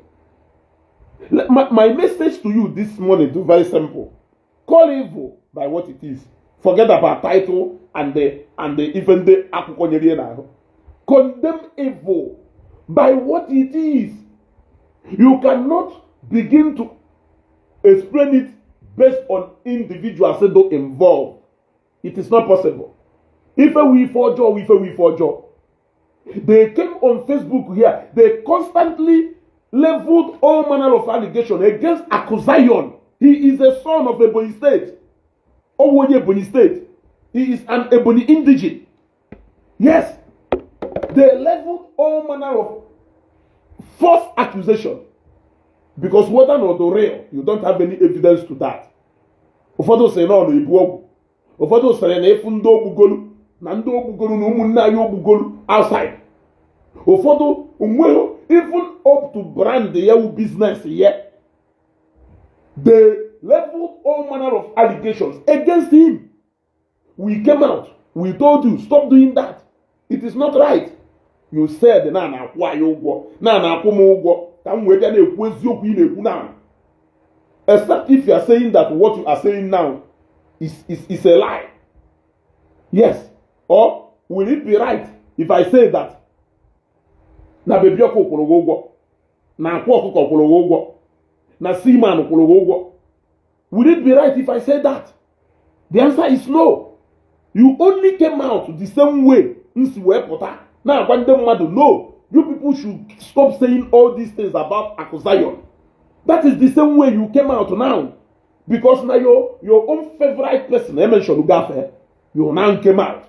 My message to you this morning is very simple. Call evil by what it is. Forget about title and the even the akwụkwọ nyere ya n'ahụ. Condemn evil by what it is. You cannot begin to explain it based on individuals that involved. It is not possible. Ife wu ife ọjọọ, ife wu ife ọjọọ. They came on Facebook here. They constantly leveled all manner of allegation against Akuzayon. He is a son of Ebonyi State. Ọ wụ onye Ebonyi State. He is an Ebonyi indigene. Yes, they leveled all manner of false accusation, because whether or not real, you don't have any evidence to that. Ụfọdụ sịrị na ọ na-ebu ọgwụ, ụfọdụ sịrị na ịfụ ndị ogbugolu na ndị ogbugolu na ụmụnne anyị ogbugolu outside, ụfọdụ onweghị even up to brand ya wu business ya. They leveled all manner of allegations against him. We came out, we told you, "Stop doing that, it is not right." You said na na-akwụ anyị ụgwọ, na na-akwụ m ụgwọ ka m wee bịa na-ekwu eziokwu ị na-ekwu now. Except if you are saying that what you are saying now is a lie. Yes. Or will it be right if I say that na Baby Ọkụ kwụrụ gị ụgwọ, na Akwa Ọkụkọ kwụrụ gị ụgwọ, na Seaman kwụrụ gị ụgwọ? Will it be right if I say that? The answer is no. You only came out the same way m si wee pụta na-agwa ndị mmadụ, "No, you people should stop saying all these things about Akụ Zion." That is the same way you came out now, because na your own favorite person e mention gafe, you now came out.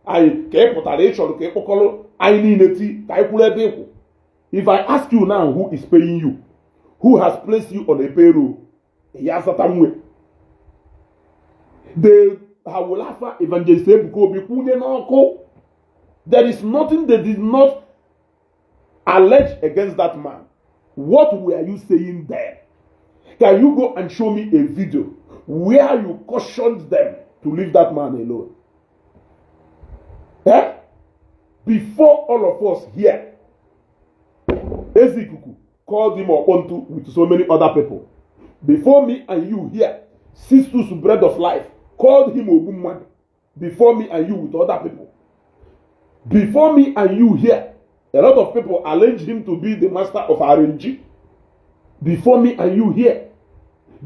Anyị ka ị pụtara, ị chọrọ ka ị kpọkọrọ anyị niile ti ka anyị kwụrụ ebe ịkwụ. If I ask you now who is paying you, who has placed you on a payroll, ya azata nwe. They ha were afa Evangelist Ebuka Obi kwunye n'ọkụ. There is nothing they did not allege against that man. What were you saying there? Can you go and show me a video where you cautioned them to leave that man alone? Eh? Before all of us here, Ezikuku called him Opontu with so many other people. Before me and you here, Sisters Bread of Life called him Ogbumad. Before me and you with other people. Before me and you here, a lot of people allege him to be the master of RNG. Before me and you here,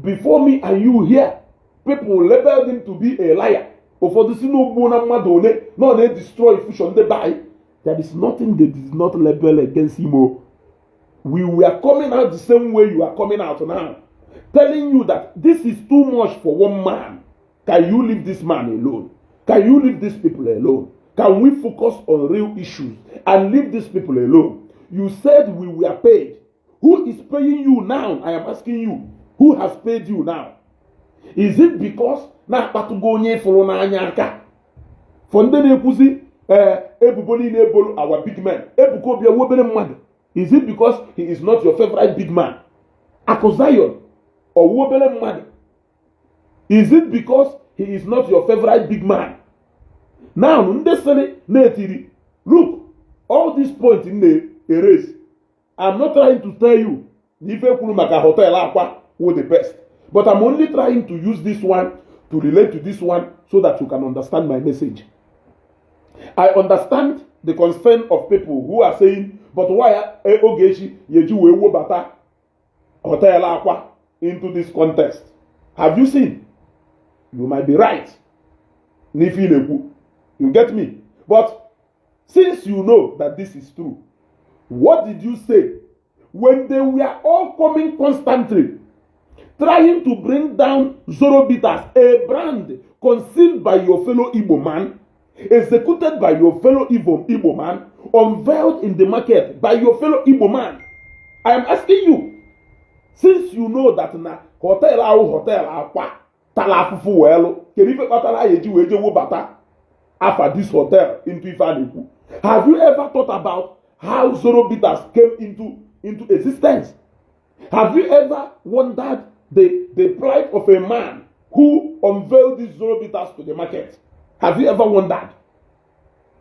before me and you here, people labeled him to be a liar. Ụfọdụ si n'ugbo na mmadụ one na ọ na-destroy fusion ndị be anyị. There is nothing they did not label against him o. We were coming out the same way you are coming out now, telling you that this is too much for one man. Can you leave this man alone? Can you leave these people alone? Can we focus on real issues and leave these people alone? You said we were paid. Who is paying you now? I am asking you, who has paid you now? Is it because na-akpatụgo onye fụrụ n'anya aka for ndị na-ekwuzi ee ebubo niile ebolu our big man Ebuka Obi ewu obere mmadụ? Is it because he is not your favorite big man? Akụ Zion ọwụ obere mmadụ? Is it because he is not your favorite big man? Now ndị sịrị na-etiri, look, all these points m na-erase, I'm not trying to tell you na ife kwuru maka hotel Akwa wụ the best, but I'm only trying to use this one to relate to this one so that you can understand my message. I understand the concern of people who are saying, "But why Ogechi yeji wee wobata hotel Akwa into this contest?" Have you seen? You might be right n'ife ị na-ekwu. You get me? But since you know that this is true, what did you say when they were all coming constantly, trying to bring down Zoro Bitters, a brand conceived by your fellow Igbo man, executed by your fellow Igbo man, unveiled in the market by your fellow Igbo man? I am asking you, since you know that na hotel ahụ, hotel Akwa tala afụfụ wee lụ, kedu ife kpatara anyị eji wee je wobata afa this hotel into ife a na-ekwu? Have you ever thought about how Zoro Bitters came into existence? Have you ever wondered the plight of a man who unveiled these Zoro Bitters to the market? Have you ever wondered?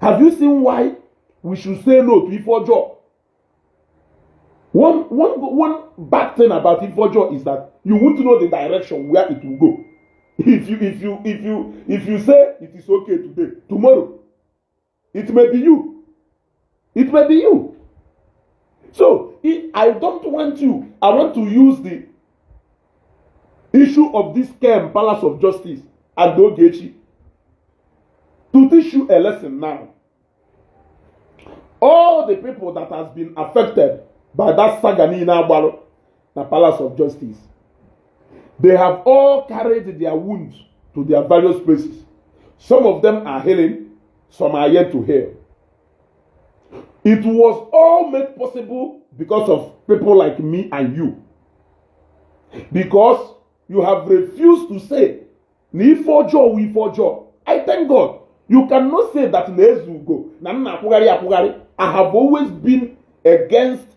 Have you seen why we should say no to ife ọjọọ? One bad thing about ife ọjọọ is that you won't know the direction where it will go. If you say it is okay today, tomorrow it may be you. It may be you. So if I don't want you, I want to use the issue of this scam, Palace of Justice, and Ogechi to teach you a lesson now. All the people that has been affected by that saga niile agbalụ na Palace of Justice, They have all carried their wounds to their various places. Some of them are healing, some are yet to heal. It was all made possible because of people like me and you. Because you have refused to say, na ife ọjọọ wụ ife ọjọọ. I thank God. You cannot say that na Ezugo na m na-akwụgharị akwụgharị. I have always been against.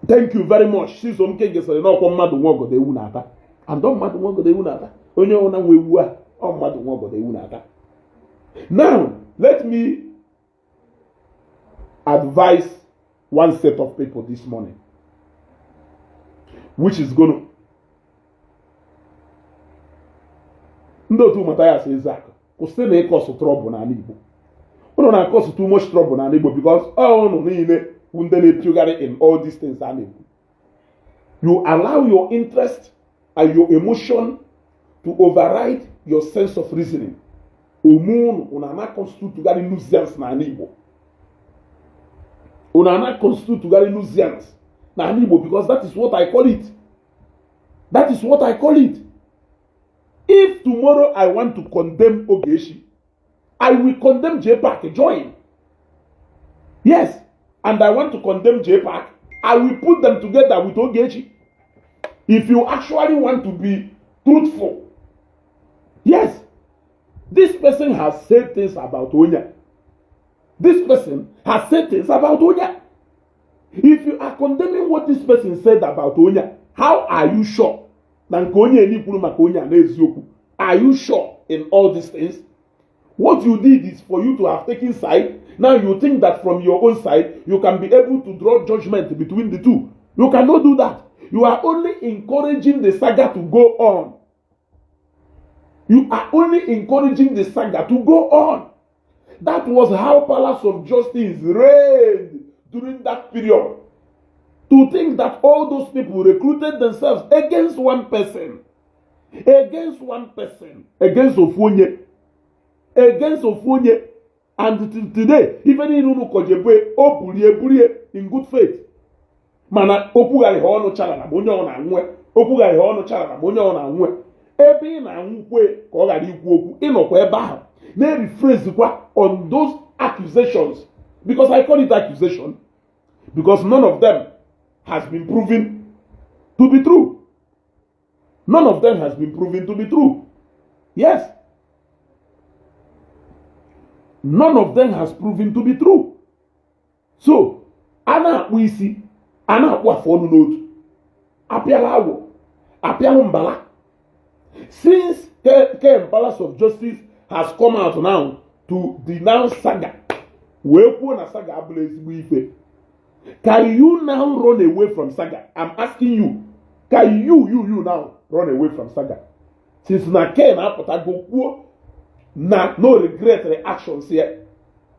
Thank you very much. Chisom Kenge sịrị na ọkwọ mmadụ nwe ọgọdọ ewu na-ata. And ọ mmadụ nwe ọgọdọ ewu na-ata. Onye ọbụla nwe ewu a, ọ mmadụ nwe ọgọdọ ewu na-ata. Now, let me advise one set of people this morning, which is going to ndị otu Mathias Ezeaku kwụsị na ịcause trouble n'ala Igbo. Unu na-acause too much trouble n'ala Igbo because ọ unu niile bụ ndị na-epiogharị in all these things a na-ekwu. You allow your interest and your emotion to override your sense of reasoning. Omu unu unu ana constitutegharị nuisance n'ala Igbo. Unu ana constitutegharị nuisance n'ala Igbo because that is what I call it. That is what I call it. If tomorrow I want to condemn Ogechi, I will condemn JPAC. Join. Yes. And I want to condemn JPAC. I will put them together with Ogechi. If you actually want to be truthful. Yes. This person has said things about Onya. This person has said things about Onya. If you are condemning what this person said about Onya, how are you sure? Na nke onye eni kwuru maka onye a n'eziokwu. Are you sure in all these things? What you did is for you to have taken side. Now you think that from your own side, you can be able to draw judgment between the two. You cannot do that. You are only encouraging the saga to go on. You are only encouraging the saga to go on. That was how Palace of Justice reigned during that period. To think that all those people recruited themselves against one person, against one person, against ofu onye, against ofu onye, and till today, ife niile unu kọjebe o burie burie in good faith. Mana okwugharị ha ọnụ chara na onye ọ na-anwụ, okwugharị ha ọnụ chara na onye ọ na-anwụ. Ebe ị na-anwụkwe ka ọ ghara ikwu okwu, ịnọkwa ebe ahụ na-rephrase kwa on those accusations, because I call it accusation, because none of them has been proven to be true. None of them has been proven to be true. Yes. None of them has proven to be true. So, a na-akpụ isi, a na-akpụ afụ ọnụ n'otu. Apịala awọ, apịalụ mbala. Since Ken Palace of Justice has come out now to denounce saga, wee kwuo na saga abụla ezigbo ife. Can you now run away from saga? I'm asking you. Can you now run away from saga? Since na Ken apụtago kwuo na no regret reactions here,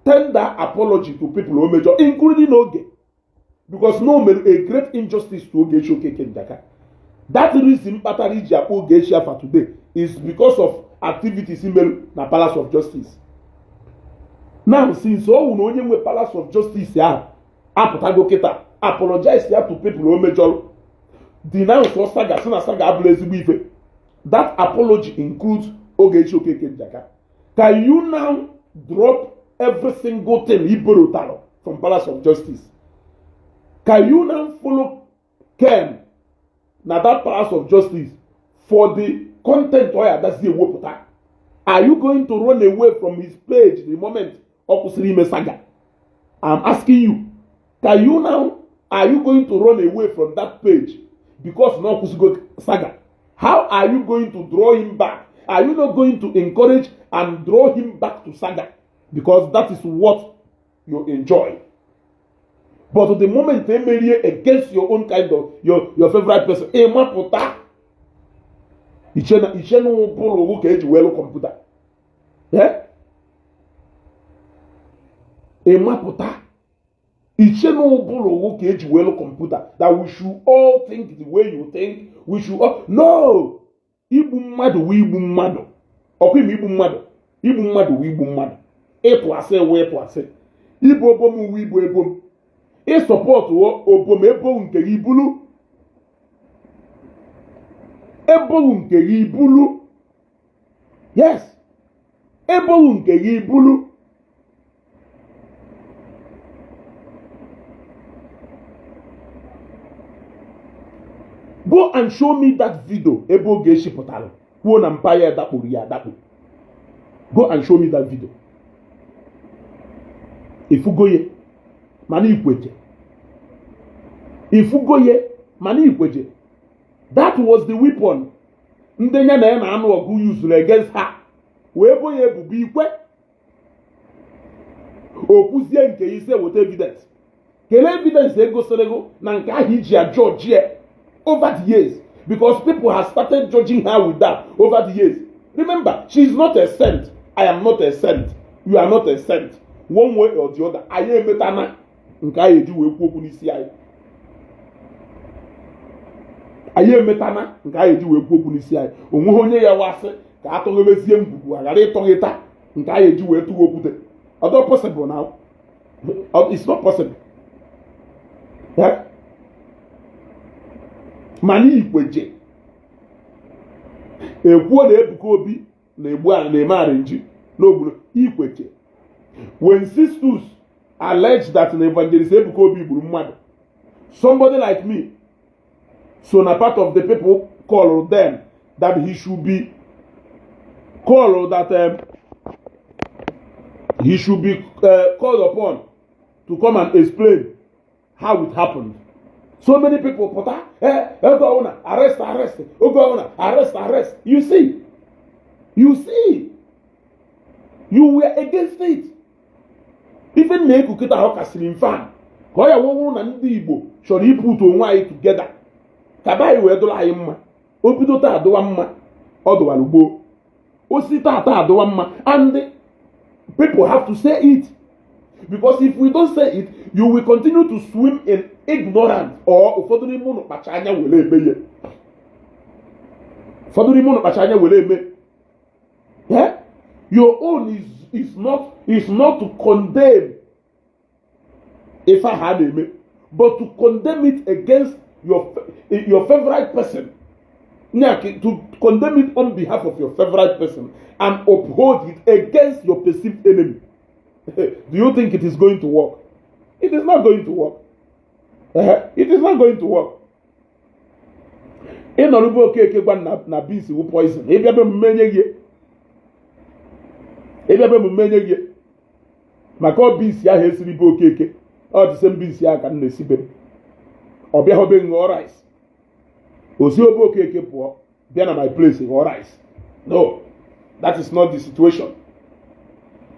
tender apology to people o mejọ, including Oge, because no mere a great injustice to Ogechi Okeke Njaka. That reason kpatara iji akpọ Ogechi afa today is because of activities mere na Palace of Justice. Now, since ọ wụ na onye nwe Palace of Justice ahụ apụtago kịta apologize ya to people o mejọrọ, denounce saga, sị na saga abụla ezigbo ife, that apology includes Ogechi Okeke Njaka. Can you now drop every single thing he borrowed from Palace of Justice? Can you now follow Ken na that Palace of Justice for the content ọ ya adazi ewepụta? Are you going to run away from his page the moment ọ kwụsịrị ime saga? I'm asking you. Can you now, are you going to run away from that page because na ọ kwụsịgo saga? How are you going to draw him back? Are you not going to encourage and draw him back to saga? Because that is what you enjoy. But the moment emerie against your own kind of your favorite person, ịmapụta iche na ụbụrụ ka eji welu kọmputa. Ịmapụta iche na ụbụrụ ka eji welu kọmputa, that we should all think the way you think. We should all no. Igbu mmadụ wụ igbu mmadụ. Ọkwa ime igbu mmadụ, igbu mmadụ wụ igbu mmadụ. Ịtụ asị wụ ịtụ asị. Ibu obom wụ ibu ebom. Ị support obom ebo nke gị bulu, ebo nke gị bulu. Yes, ebo nke gị bulu. Go and show me that video ebe Ogechi pụtara kwuo na mpa ya dakpuru ya adakpu. Go and show me that video. Ifugoye mana ikweje, ifugoye mana ikweje. That was the weapon ndị ya na ya na-anụ ọgụ used against her, wee bo ya ebubo ikwe. Okwuzie nke ise, weta evidence. Kelee evidence egosiri gị na nke ahụ iji a judge over the years, because people have started judging her with that over the years. Remember, she is not a saint. I am not a saint. You are not a saint. One way or the other, anyị emetana nke anyị eji wee kwuo okwu n'isi anyị. Anyị emetana nke anyị eji wee kwuo okwu n'isi anyị. Onweghị onye ya wasị ka atọghebezie ngwugwu aghara ịtọghịta nke anyị eji wee tụwa okwute. Ọ possible now? It's not possible. Mana ikweje ekwuo na Ebuka Obi na-egbu na-eme arrange n'obodo ikweche. When Sisters alleged that na Evangelist Ebuka Obi gburu mmadụ, somebody like me, so na part of the people call them that he should be called, that he should be called upon to come and explain how it happened. So many people pụta, oge ọbụla arrest, arrest, oge ọbụla arrest, arrest. You see, you see, you were against it. Even na eku kịta ahụ kasịrị mfe a ka ọ ya wụwụrụ na ndị Igbo chọrọ iput onwe anyị together ka be anyị wee dụrụ anyị mma. O bido taa adụwa mma, ọ dụwara gboo. Osi taa adụwa mma, and people have to say it, because if we don't say it, you will continue to swim in ignorance. Or ụfọdụ n'ime ụnụ kpacha anya were eme ya, ụfọdụ n'ime ụnụ kpacha anya were eme. Your own is not to condemn ife ahụ a na-eme, but to condemn it against your favorite person. To condemn it on behalf of your favorite person and uphold it against your perceived enemy. Do you think it is going to work? It is not going to work. It is not going to work. Ị nọrọ Okeke gwa na beans wu poison, ịbịa be emume nye gị, ịbịa be emume nye gị, maka ọ beans ahụ esiri be Okeke, ọ dị same beans ahụ ka m na-esi be m. Ọ bịa be ṅụọ rice, osi obe Okeke pụọ bịa na my place ghọọ rice. No, that is not the situation.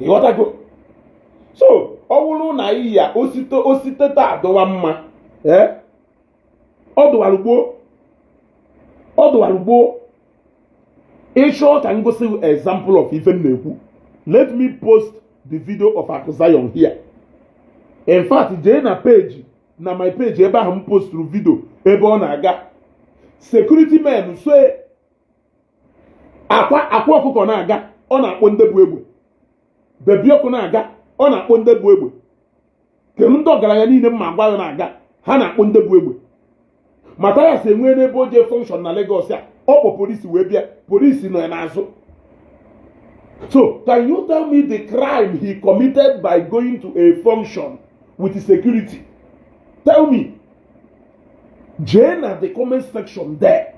Ịghọtago? So ọ bụrụ na iyi ya osite osite taa adụwa mma, ee, ọ dụwara gboo, ọ dụwara gboo. Ịchọọ ka m gosi example of ife m na-ekwu, let me post the video of Akụ Zion here. In fact, jee na page, na my page, ebe ahụ m posturu video ebe ọ na-aga, security men so akwa akwa ọkụkọ na-aga, ọ na-akpọ ndị bụ egbe bebi ọkụ na-aga, ọ na-akpọ ndị bụ egbe. Kedu ndị ọgaranya niile mma agwa ya na-aga, ha na-akpọ ndị bụ egbe. Mathias enwee n'ebe o jee function na Lagos a, ọ kpọ polisi wee bịa, polisi nọ ya n'azụ. So can you tell me the crime he committed by going to a function with security? Tell me. Jee na the comment section there,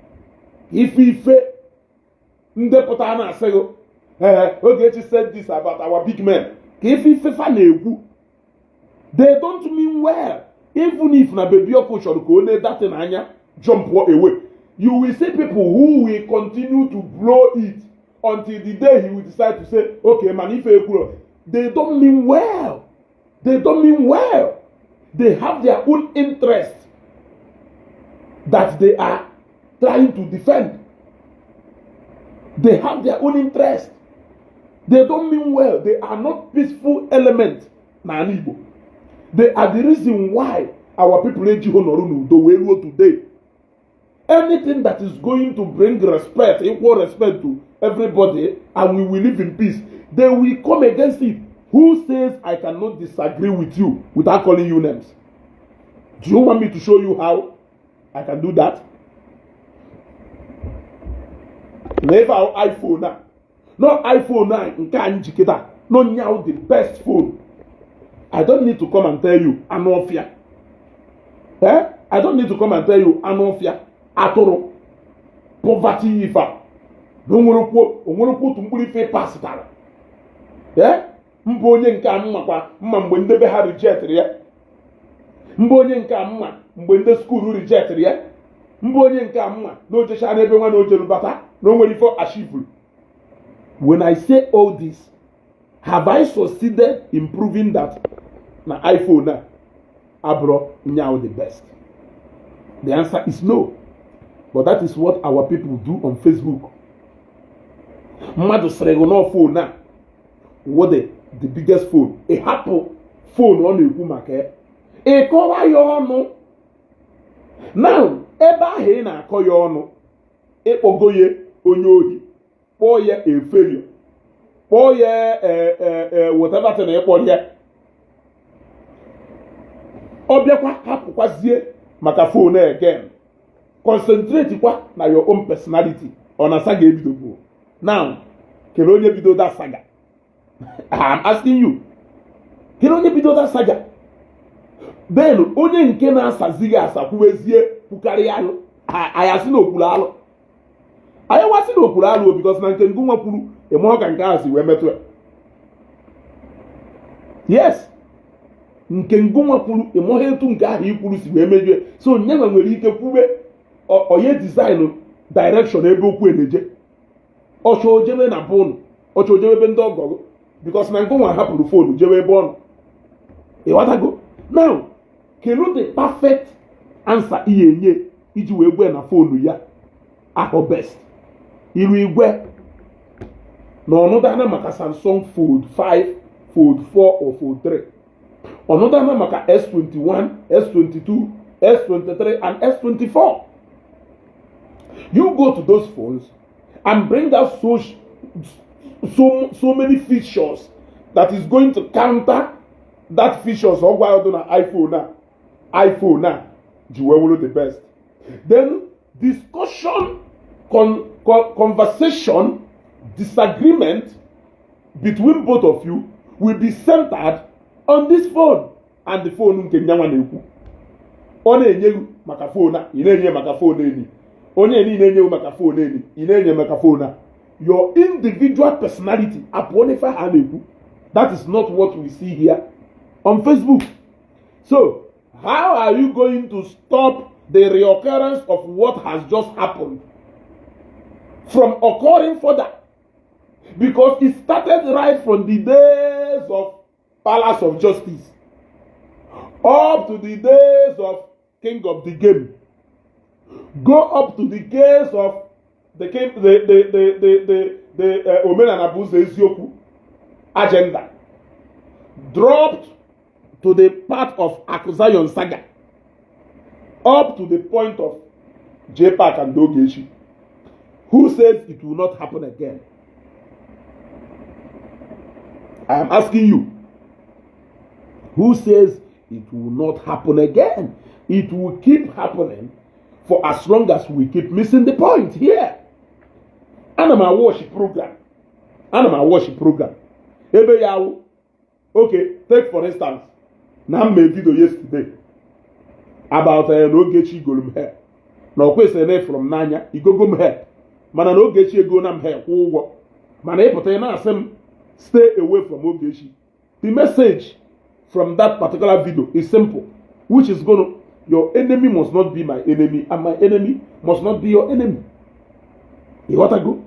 ife ife ndepụta na-asị gị, ee, Ogechi said this about our big men, ka ife ife fa na-ekwu. They don't mean well. Even if na Baby Ọkụ chọrọ ka o lee datin anya, jump away, you will see people who will continue to blow it until the day he will decide to say, okay, man, ife ekwuro. They don't mean well. They don't mean well. They have their own interest that they are trying to defend. They have their own interest. They don't mean well. They are not peaceful element n'ala Igbo. They are the reason why our people ejighị nọrọ n'udo wee ruo today. Anything that is going to bring respect, equal respect to everybody, and we will live in peace, they will come against it. Who says I cannot disagree with you without calling you names? Do you want me to show you how I can do that? Na ife ahụ iPhone a, no, iPhone a nke a njikịta no nyaw the best phone. I don't need to come and tell you, anụ ọfịa, eh? I don't need to come and tell you, anụ ọfịa, atụrụ poverty, ife a na onwerekwu otu mkpụrụ ife pasịtara, eh? Mbụ onye nke a mmakwa mma mgbe ndị be ha rejectịrị ya, mbụ onye nke a mma mgbe ndị school rejectịrị ya, mbụ onye nke a mma na ojecha n'ebe nwa na ojeru bata na o nwere ife achievuru. When I say all this, have I succeeded in proving that na iPhone a abụrụ nyaw the best? The answer is no. But that is what our people do on Facebook. Mmadụ sịrị gị na phone a wụ the biggest phone, ị hapụ phone ọ na-ekwu maka ya, ị kọwa ya ọnụ. Now, ebe ahụ ị na-akọ ya ọnụ, ịkpọgo ya onye ohi, kpọọ ya a failure, kpọọ ya whatever thing ịkpọrọ ya. Ọ bịakwa hapụkwazie maka phone again, concentrate kwa na your own personality. Ọ na saga ebidogbu now. Kedu onye bido that saga? I'm asking you, kedu onye bido that saga? Then onye nke na-asazighị asa kwuwezie, kwukarịa alụ, anyị asị na okwuru alụ, anyị wasị na okwuru alụ, because na nke ngụnwa kwuru ịmụọ ka nke ahụ si wee metụ ya. Yes, nke ngụnwa kwuru, ịmụọ etu nke ahụ ikwuru si wee mejue. So nyenwa nwere ike kwube onye design direction ebe okwu na-eje, ọchọ ojebe na be ụnụ, ọchọ ojebe ebe ndị ọgọ, because na ngụnwa hapụrụ phone jebe ebe ọ nọ. Ịghọtago? Now, kedu the perfect answer ihe enye iji wee gwe na phone ya ahụ best? Iru igwe na ọnụdana maka Samsung Fold 5, Fold 4 or Fold 3, ọnụdana maka S21, S22, S23 and S24. You go to those phones and bring out so many features that is going to counter that features ọ gwa ọdụ na iPhone a, iPhone a ji wee wụrụ the best. Then discussion, conversation, disagreement between both of you will be centered on this phone and the phone nke nyanwa na-ekwu. Ọ na-enye gị maka phone a, ị na-enye maka phone enyi onye niile enye maka phone enyi, ị na-enye maka phone a. Your individual personality apụọ n'ife ha na-ekwu. That is not what we see here on Facebook. So how are you going to stop the reoccurrence of what has just happened from occurring further? Because it started right from the days of Palace of Justice up to the days of King of the Game, go up to the case of the king, the Omenala bụ ụzọ eziokwu agenda, dropped to the part of Akuzayon saga, up to the point of JPAC and Ogechi. Who says it will not happen again? I am asking you, who says it will not happen again? It will keep happening for as long as we keep missing the point here. Ana m watch program, ana m watch program ebe ya wụ, okay, take for instance na m mee video yesterday about na Ogechi goro m hair, na ọ kwesịrị na ịfụrụ m n'anya igogo m hair, mana na Ogechi ego na m hair kwụ ụgwọ, mana ịpụta ị na-asị m stay away from Ogechi. The message from that particular video is simple, which is gonna, your enemy must not be my enemy and my enemy must not be your enemy. Ịghọtago?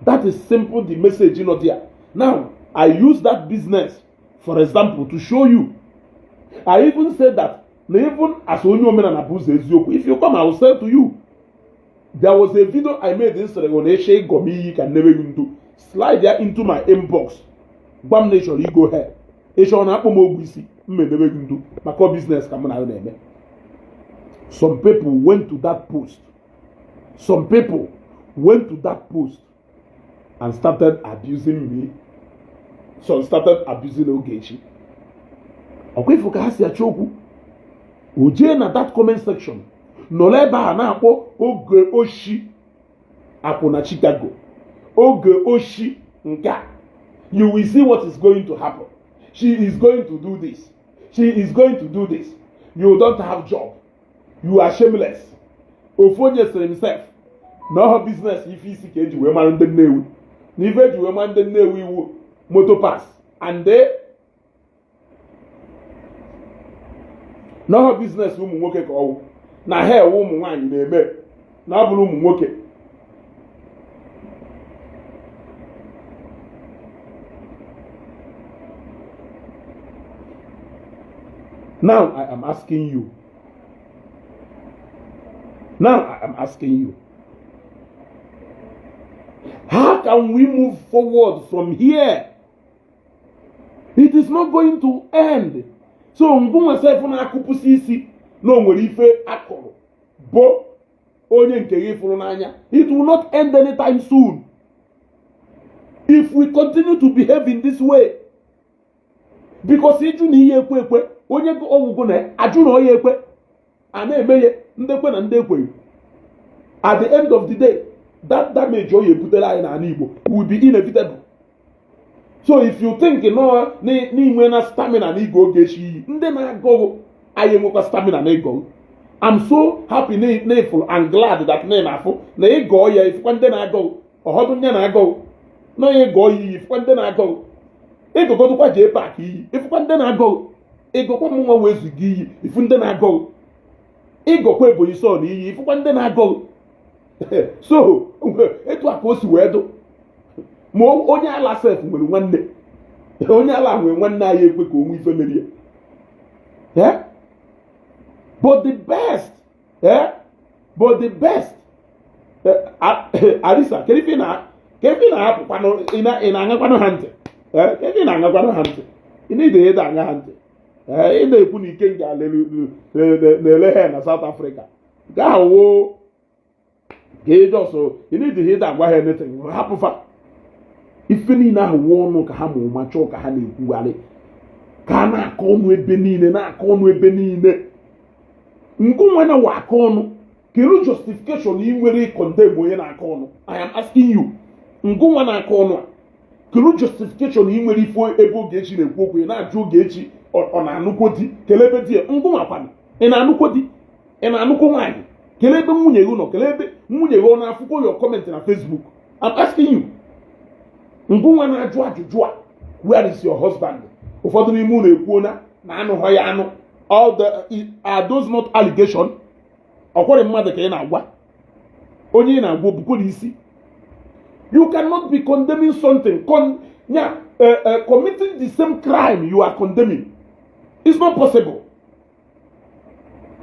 That is simple, the message nọ there. Now, I use that business for example to show you. I even said that na even as onye omenala bụ ụzọ eziokwu, if you come, I will say to you, there was a video I made nsịrị gị na eche ịgọ m iyi ka nnebe gị ndo. Slide ya into my inbox, gwa m na ị chọrọ igo hair, ị chọrọ na akpọ m ogwu isi, m edebe gị ndo, maka ọ business ka mụ na ya na-eme. Some people went to that post, some people went to that post and started abusing me. Some started abusing Ogechi. Ọkwa ifo ka ha si achọ okwu. O jee na that comment section nọrọ ebe a na-akpọ oge oshi akwụna Chicago, oge oshi nke a. You will see what is going to happen. She is going to do this, she is going to do this. You don't have job, you are shameless. Ofu onye sịrị himself na ọha business ife isi ka eji wee mara ndị Nnewi, na ife eji wee mara ndị Nnewi iwu moto pass and they n'ọha business ụmụ nwoke ka ọwụ na ha ewe ụmụ nwaanyị na-eme na ọ bụrụ ụmụ nwoke. Now I am asking you. Now I am asking you. How can we move forward from here? It is not going to end. So ngụnwa sef na-akụpụsị isi na o nwere ife akụrụ bụ onye nke gị fụrụ n'anya. It will not end anytime soon. If we continue to behave in this way. Because ịjụ na ihe ekwe ekwe onye ọgwụgwụ na ajụ na onye ekwe a na-eme ya ndị ekwe na ndị ekweghị. At the end of the day, that damage ọ ya ebutere anyị n'ala Igbo will be inevitable. So if you think no n'inwe na stamina na ịgụ Ogechi iyi, ndị na-agụ anyị enwekwa stamina na ịgụ. I'm so happy na ịfụrụ and glad that na na-afụ na ịgọọ ya ifụkwa ndị na-agụ ọhọdụ ndị na-agụ na ịgọọ ya iyi ifụkwa ndị na-agụ ịgụgodụkwa jee paakị iyi ifụkwa ndị na-agụ ịgụkwa m nwa wee zugo iyi ifu ndị na-agụ ịgụkwa Ebonyi Son iyi ifụkwa ndị na-agụ. So etu a ka o si wee dụ ma onye ala sef nwere nwanne, onye ala nwere nwanne anyị ekwe ka o nwee ife merie. But the best, but the best, Alisa, kedu ife na-ahapụkwanụ ị na-aṅakwanụ ha ntị? Kedu ife ị na-aṅakwanụ ha ntị? Ị na-ede ịda aṅa ha ntị. Ị na-ekwu na Ikenga na-ele ha na South Africa. Nke ahụ wo ka ị jọsọ ị na-ede ịda agwa ha anything, hapụfa. Ife niile ahụ wụ ọnụ ka ha ma ụma chọọ ka ha na-ekwugharị, ka a na-akọ ọnụ ebe niile, na-akọ ọnụ ebe niile. Ngụnwa na wa akọ ọnụ, kedu justification ị nwere condemn onye na-akọ ọnụ? I am asking you. Ngụnwa na-akọ ọnụ a, kedu justification ị nwere ife ebe Ogechi na-ekwu okwu ị na-ajụ Ogechi ọ na-anụkwo di, kelee ebe di ya? Ngụnwa kwanụ, ị na-anụkwo di, ị na-anụkwo nwaanyị, kelee ebe nwunye gị nọ, kelee ebe nwunye gị ọ na-afụkwo your comment na Facebook? I'm asking you. Ngụnwa na-ajụ ajụjụ a, where is your husband? Ụfọdụ n'ime unu ekwuo na anụghọ ya anụ. All the are those not allegation? Ọkwọrị mmadụ ka ị na-agwa, onye ị na-agwa obukwere isi. You cannot be condemning something committing the same crime you are condemning. It's not possible.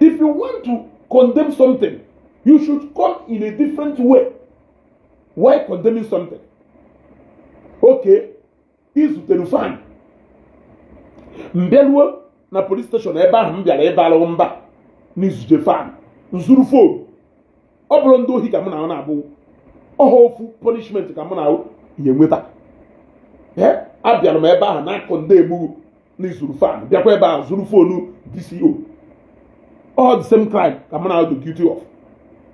If you want to condemn something, you should come in a different way. Why condemning something? Okay, izutere fan mbịaruo na police station ebe ahụ m bịara ebe alụghị mba n'izuje fan nzuru phone. Ọ bụrụ ndị ohi ka mụ na ha na-abụ ọha ofu punishment ka mụ na ya enweta. Abịara m ebe ahụ na-akọ ndị egbughu n'izuru fan, bịakwa ebe ahụ zuru phone DCO. All the same crime ka mụ na do guilty of.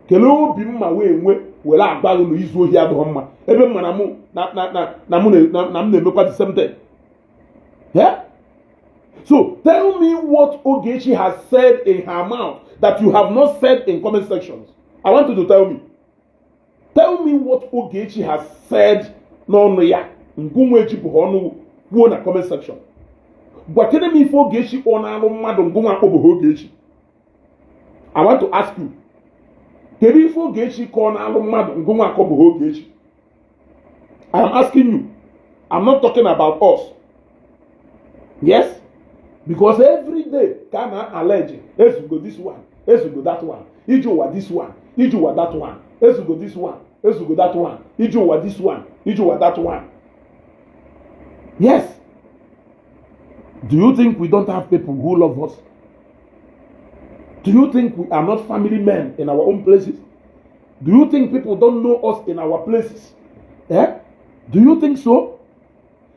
Kelee obi mma wee nwee were agwa gị na izu ohi adịghị mma ebe m mara mụ na mụ na m na-emekwa the same thing. Yeah? So tell me what Ogechi has said in her mouth that you have not said in comment sections. I want you to tell me. Tell me what Ogechi has said n'ọnụ ya ngụnwa ejipụ ọnụ kwuo na comment section. Gwakene m ife Ogechi ọ na-alụ mmadụ ngụnwa akpọbụghị Ogechi. I want to ask you. Kedu ife Ogechi ka ọ na-alụ mmadụ ngụnwa akpọbụghị Ogechi? I am asking you. I'm not talking about us. Yes? Because every day ka a na-allege ezugo this one, ezugo that one, iji ụwa this one, iji ụwa that one, ezugo this one, ezugo that one, iji ụwa this one, iji ụwa that one. Yes. Do you think we don't have people who love us? Do you think we are not family men in our own places? Do you think people don't know us in our places? Eh? Do you think so?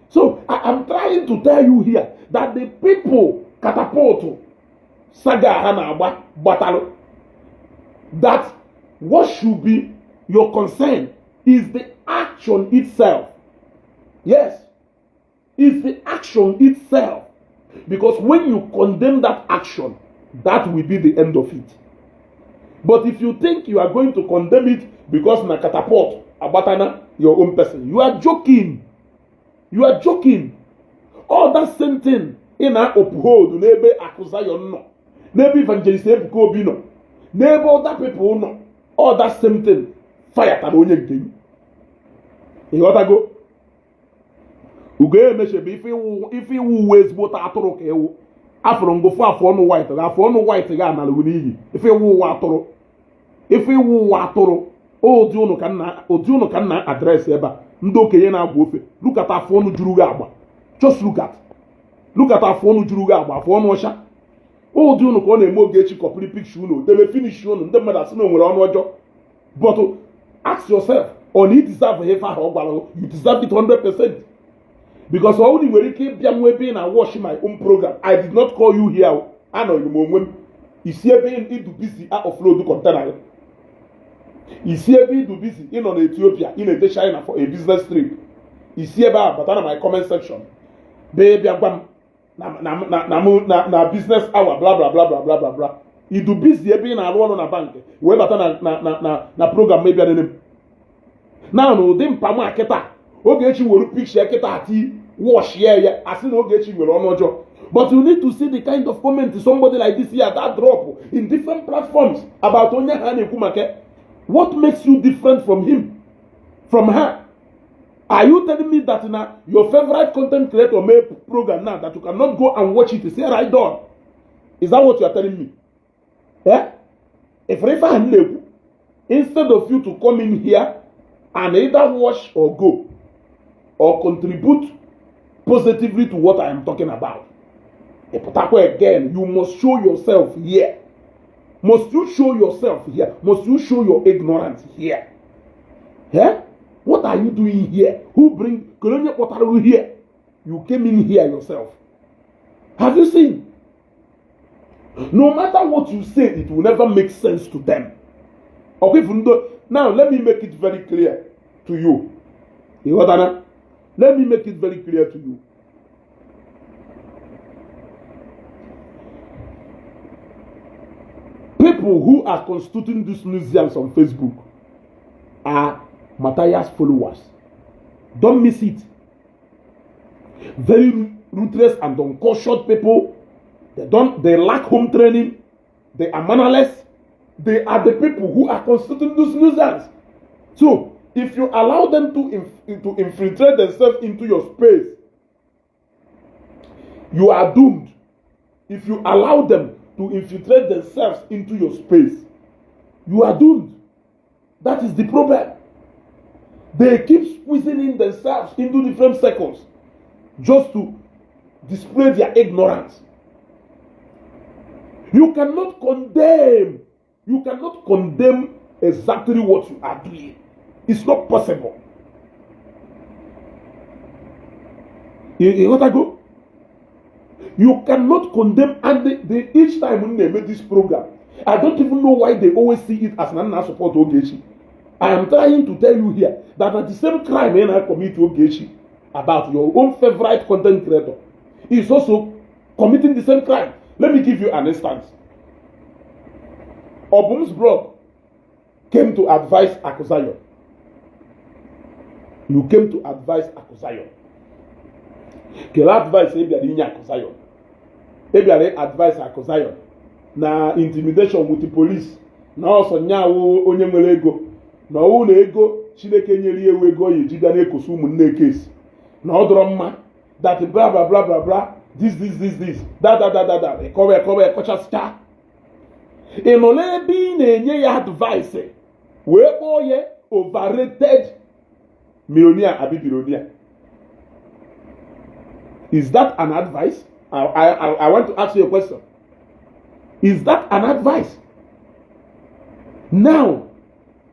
So I am trying to tell you here that the people catapult saga ha na-agba gbatalụ, that what should be your concern is the action itself. Yes, it's the action itself, because when you condemn that action, that will be the end of it. But if you think you are going to condemn it because na catapult agbatana your own person, you are joking. You are joking. All that same thing ị na-uphold n'ebe Akụ Zion nọ, n'ebe Evangelist Ebuka Obi nọ, n'ebe other people nọ, all that same thing fire tara onye nke gị. Ịghọtago? Ugo emechebe ife iwu uwe ezigbote atụrụ ka ewu afụrụ ngụfụ afụ ọnụ white gị, afụ ọnụ white gị anarụghị n'iyi. Ife iwu ụwa atụrụ, ife iwu ụwa atụrụ. Ụdị ụnụ ka nna address ebe a, ndị okenye na-agwa ofe. Look at afụ ọnụ juru gị agba. Just look at, look at afụ ọnụ juru gị agba, afụ ọnụ ọcha. Ụdị ụnụ ka ọ na-eme Ogechi copyrị picture unu debe finish unu, ndị mmadụ asị na o nwere ọnụ ọjọọ. But ask yourself, ọ na i deserve ife ahụ ọ gwara you? Deserve it 100%, because ọ bụrụ nwere ike ịbịa nwa ebe ị na watch my own program. I did not call you here. Anọghị m onwe m isi ebe ịdụ busy a offload container, isi ebe ịdụ busy, ị nọ na Ethiopia, ị na-eje China for a business trip, isi ebe a bata na my comment section bee bịa gwa m na business hour, bla bla bla bla bla bla bla. Idu busy ebe ị na-arụ ọrụ na bank wee bata na program ma ịbịa nene m na ụdị mpama kịta. Ogechi were picture kịta ati wash ya, ya asị na Ogechi nwere ọnụ ọjọọ. But you need to see the kind of comment somebody like this here that drop in different platforms about onye ha na-ekwu maka. What makes you different from him, from her? Are you telling me that na your favorite content creator make program now that you cannot go and watch it, say right on? Is that what you are telling me? Eh, if ife ahụ na-ekwu, instead of you to come in here and either watch or go or contribute positively to what I am talking about, ịpụtakwa again. You must show yourself here. Must you show yourself here? Must you show your ignorance here? Eh? What are you doing here? Who bring kedu onye kpọtara you here? You came in here yourself. Have you seen? No matter what you say, it will never make sense to them. Okay, now let me make it very clear to you. Ịghọtara? Let me make it very clear to you. People who are constituting these nuisance on Facebook are Matthias followers. Don't miss it. Very ruthless and uncultured people. They lack home training. They are mannerless. They are the people who are constituting this nuisance. So, if you allow them to infiltrate themselves into your space, you are doomed. If you allow them to infiltrate themselves into your space, you are doomed. That is the problem. They keep squeezing in themselves into different circles just to display their ignorance. You cannot condemn. You cannot condemn exactly what you are doing. It's not possible. You got to go? You cannot condemn, and each time when they make this program, I don't even know why they always see it as an support Ogechi. I am trying to tell you here that at the same crime I commit Ogechi about your own favorite content creator is also committing the same crime. Let me give you an instance. Obum's blog came to advise Akuzayo. You came to advise Akuzayo. Kele advice ị bịara inye Akuzayo. Ị bịara advice Akuzayo na intimidation with the police na ọsọ nyawo onye nwere ego na ọwụ na ego Chineke nyere ya ewu ego ya eji bịa na-ekosi ụmụnne kesi na ọ dọrọ mma, that bla bla bla bla bla, this this this this that that that that that, ịkọwa ịkọwa ịkọchasịcha. Ị nọ n'ebe ị na-enye ya advice wee kpọọ ya overrated millionaire abi billionaire. Is that an advice? I want to ask you a question. Is that an advice? Now,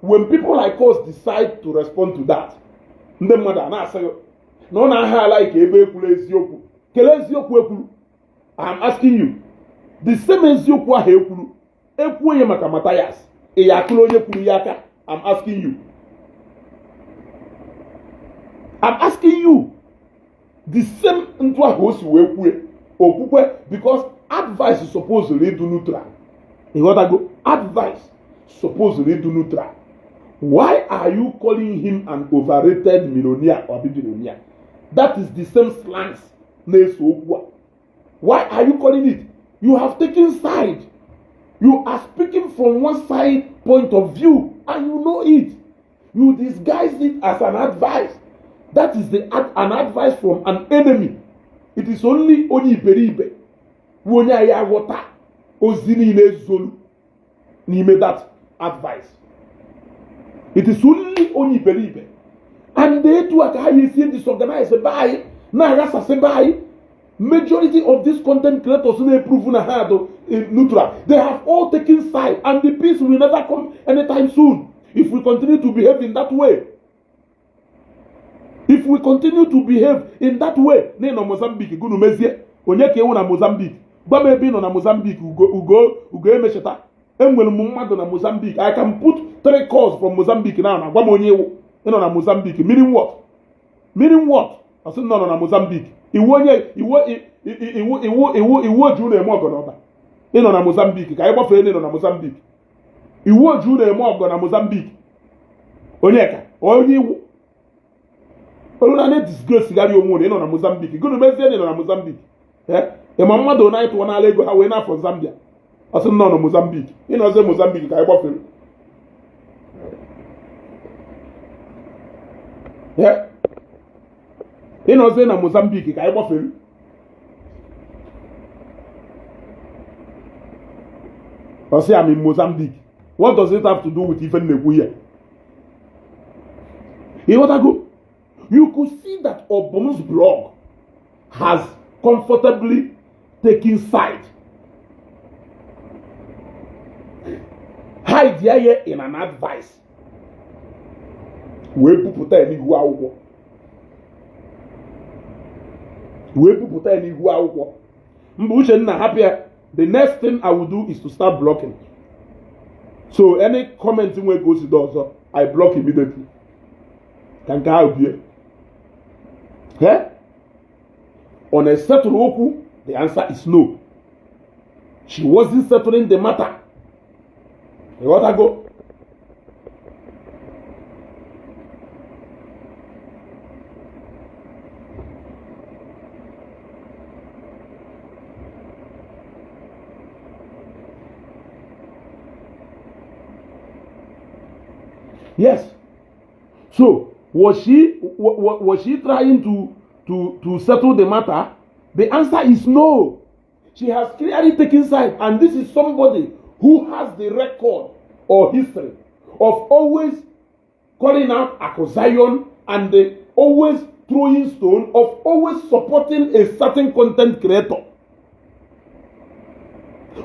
when people like us decide to respond to that, ndị mmadụ a na-asị gị na ọ na-aha ala ka ebe ekwuru eziokwu. Kelee eziokwu ekwuru. I'm asking you. The same eziokwu ahụ ekwuru ekwuo ya maka Mathias, ị ya akụrụ onye kwuru ya aka? I'm asking you. I'm asking you. The same ntụ ahụ o si wee kwue okwukwe, because advice is supposed ịdụ neutral. Ịghọtago? Advice supposed ịdụ neutral. Why are you calling him an overrated millionaire or billionaire? That is the same slangs na-eso okwu a. Why are you calling it? You have taken side. You are speaking from one side point of view, and you know it. You disguise it as an advice. That is the an advice from an enemy. It is only onye iberibe bụ onye anyị aghọta ozi niile zolu n'ime that advice. It is only onye iberibe. And etu a ka ha esi disorganize be anyị, na-aghasasị be anyị. Majority of these content creators na-eprove na ha dị neutral. They have all taken side, and the peace will never come anytime soon if we continue to behave in that way. If we continue to behave in that way. Na ị nọ Mozambique, gụnụ mezie onye ka ewu na Mozambique? Gwa m ebe ị nọ na Mozambique. Ugo, Ugo, Ugo emechata. Enwere m mmadụ na Mozambique. I can put three calls from Mozambique now. Na gwa m onye iwu ị nọ na Mozambique. Meaning what? Meaning what? Ọsị nọ na Mozambique. Iwu onye iwu iwu iwu iwu iwu oju na-eme ọgọ n'ọba. Ị nọ na Mozambique, ka anyị gbafee na ị nọ na Mozambique. Iwu oju na-eme ọgọ na Mozambique. Onye ka onye iwu olu na disgrace gharị onwe unu. Ị nọ na Mozambique, gụnụ mezie na ị nọ na Mozambique? Ị ma mmadụ na anyị tụọ n'ala ego ha wee n'afọ Zambia. Ọsị nọ na Mozambique. Ị nọzie Mozambique, ka anyị gbafere. Ị nọzie na Mozambique, ka anyị gbafere. Ọsị I'm in Mozambique. What does it have to do with ife m na-ekwu here? Ịghọtago? You could see that Obum's blog has comfortably taken side. Hide ya here in an advice. Wee bupụta ya n'ihu akwụkwọ. Wee bupụta ya n'ihu akwụkwọ. Mba, Uchenna, hapụ ya. The next thing I will do is to start blocking. So any comment nwe ka o si dị ọzọ, I block immediately. Ka nke ahụ bie. Ọ na-esetụrụ okwu? The answer is no. She wasn't settling the matter. Ịghọtago? Yes. So was she trying to settle the matter? The answer is no. She has clearly taken side, and this is somebody who has the record or history of always calling out Ako Zion and the always throwing stone, of always supporting a certain content creator.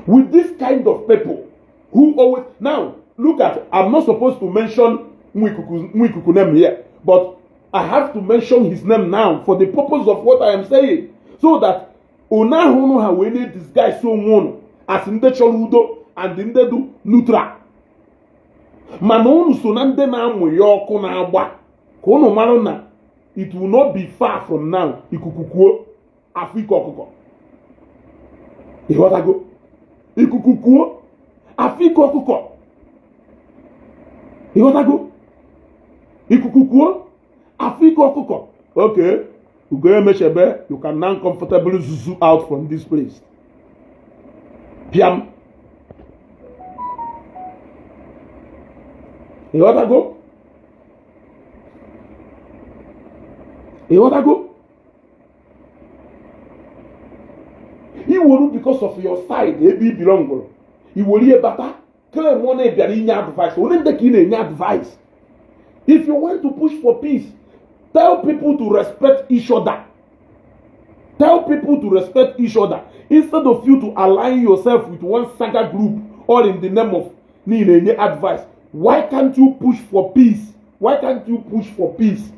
With this kind of people who always, now look at, I'm not supposed to mention Nwikuku name here, but I have to mention his name now for the purpose of what I am saying, so that unu ahụ ha wee na-disguise onwe unu as ndị chọrọ udo and ndị du neutral, mana unu so na ndị na-amụ ya ọkụ na-agba, ka unu mara na it will not be far from now, ikuku kuo afọ ike ọkụkọ. Ịghọtago? Ikuku kuo afọ ike ọkụkọ. Ịghọtago? Ikuku kuo afọ ike ọkụkọ. Okay, Ugo Emechebe, you can now comfortably zuzu out from this place. Piam. Ịghọtago? Ịghọtago? Iworu because of your side ebe i belong, iwere ihe bata claim ọ na-ebịara inye advice. Onye ndị ka ị na-enye advice? If you want to push for peace, tell people to respect each other. Tell people to respect each other instead of you to align yourself with one saga group, all in the name of na ị na-enye advice. Why can't you push for peace? Why can't you push for peace?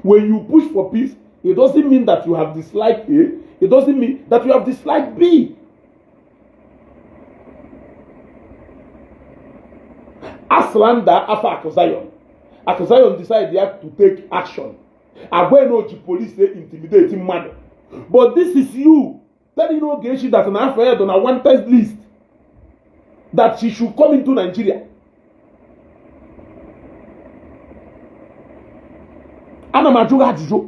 When you push for peace, it doesn't mean that you have disliked A. It doesn't mean that you have disliked B. Aslander afa Akụ Zion. Akụ Zion decide ya to take action. Agwa na o ji police intimidate mmadụ. But this is you telling Ogechi that na afọ ya dị na wanted list, that she should come into Nigeria. Ana m ajụ gị ajụjụ.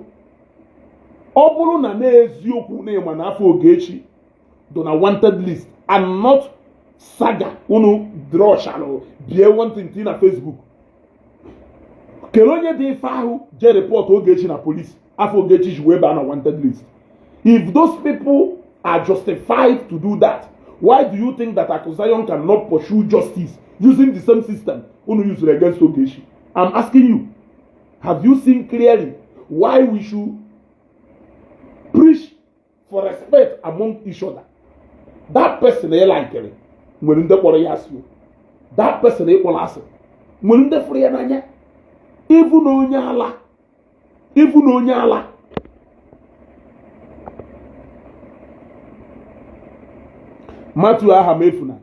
Ọ bụrụ na n'eziokwu na ịma na afa Ogechi dị na wanted list and not saga unu drọshalụ bie wanted na Facebook, kere onye dị ife ahụ jee report Ogechi na police afa Ogechi ji wee baa na wanted list. If those people are justified to do that, why do you think that Aku Zion cannot pursue justice using the same system unu used against Ogechi? I'm asking you, have you seen clearly why we should preach for respect among each other? That person ị likere nwere ndị kpọrọ ya asị. That person ị kpọrọ asị nwere ndị fụrụ ya n'anya. Even onye ala, even onye ala. Matthew aha m efuna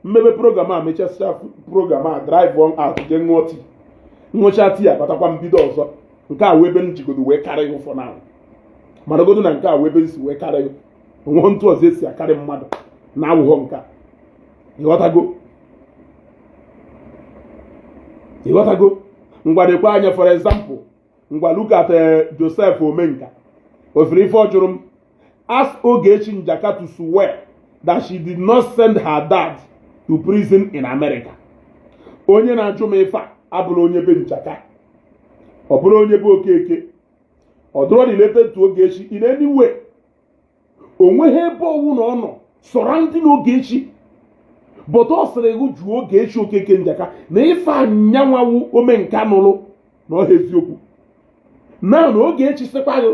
mmebe program a mechasịa program a drive on out jee ṅụọ tii, ṅụcha tii abatakwa mbido ọzọ. Nke a wee ebe m jigodo wee karị for now, maragodo na nke a wee ebe m si wee karị onwe ntụ ọzọ esi akarị mmadụ na awụghọ nke a. Ịghọtago? Ịghọtago? Ngwa anya, for example, ngwa look at Joseph Omenka. Ofere ife ọ jụrụ m, ask Ogechi Njaka to swear that she did not send her dad to prison in America. Onye na-ajụ m ife a abụrụ onye be Njaka, ọ bụrụ onye be Okeke, ọ dụrọ related to Ogechi in any way. O nweghị ebe ọwụ na ọ nọ surrounding Ogechi, but ọ sịrị gị jụọ Ogechi Okeke Njaka na ife anyanwawu Omenka nụrụ na ọha eziokwu. Na na Ogechi sịkwa gị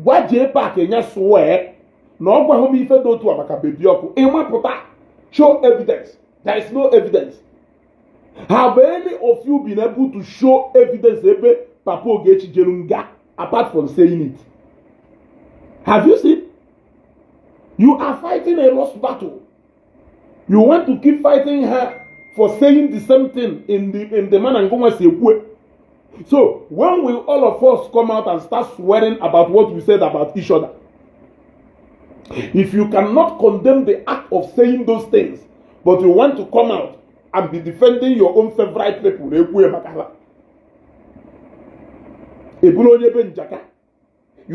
gwa jee paakị nya swear na ọ gwahụ m ife dị otu a maka Baby Ọkụ. Ịmapụta show evidence. There is no evidence. Have any of you been able to show evidence ebe Papa Ogechi jere nga apart from saying it? Have you seen? You are fighting a lost battle. You want to keep fighting her for saying the same thing in the manner Ngoma si ekwu. So when will all of us come out and start swearing about what we said about each other? If you cannot condemn the act of saying those things, but you want to come out and be defending your own favorite people, you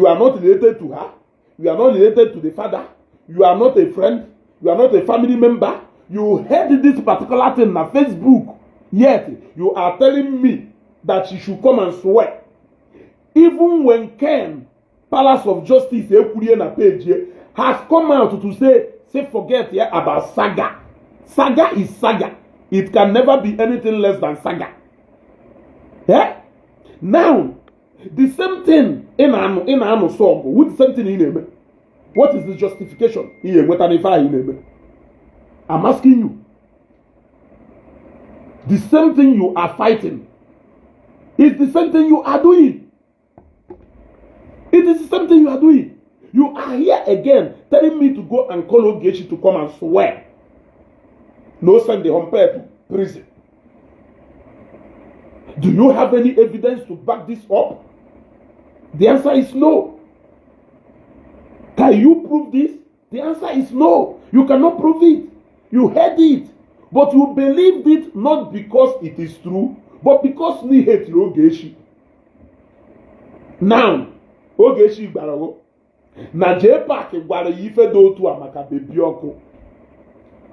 are not related to her, you are not related to the father, you are not a friend, you are not a family member. You heard this particular thing on Facebook, yet you are telling me that she should come and swear. Even when Ken, Palace of Justice, ekwurie na page has come out to say forget yeah, about saga. Saga is saga. It can never be anything less than saga. Yeah? Now, the same thing in anu song with the same thing in eme. What is the justification? I'm asking you. The same thing you are fighting is the same thing you are doing. It is the same thing you are doing. You are here again telling me to go and call Ogechi to come and swear. No, send the umpire to prison. Do you have any evidence to back this up? The answer is no. Can you prove this? The answer is no. You cannot prove it. You heard it, but you believed it not because it is true, but because we hate Ogechi. Now, Ogechi gbara na J-Park gwara ya ife dị otu a maka Baby Ọkụ.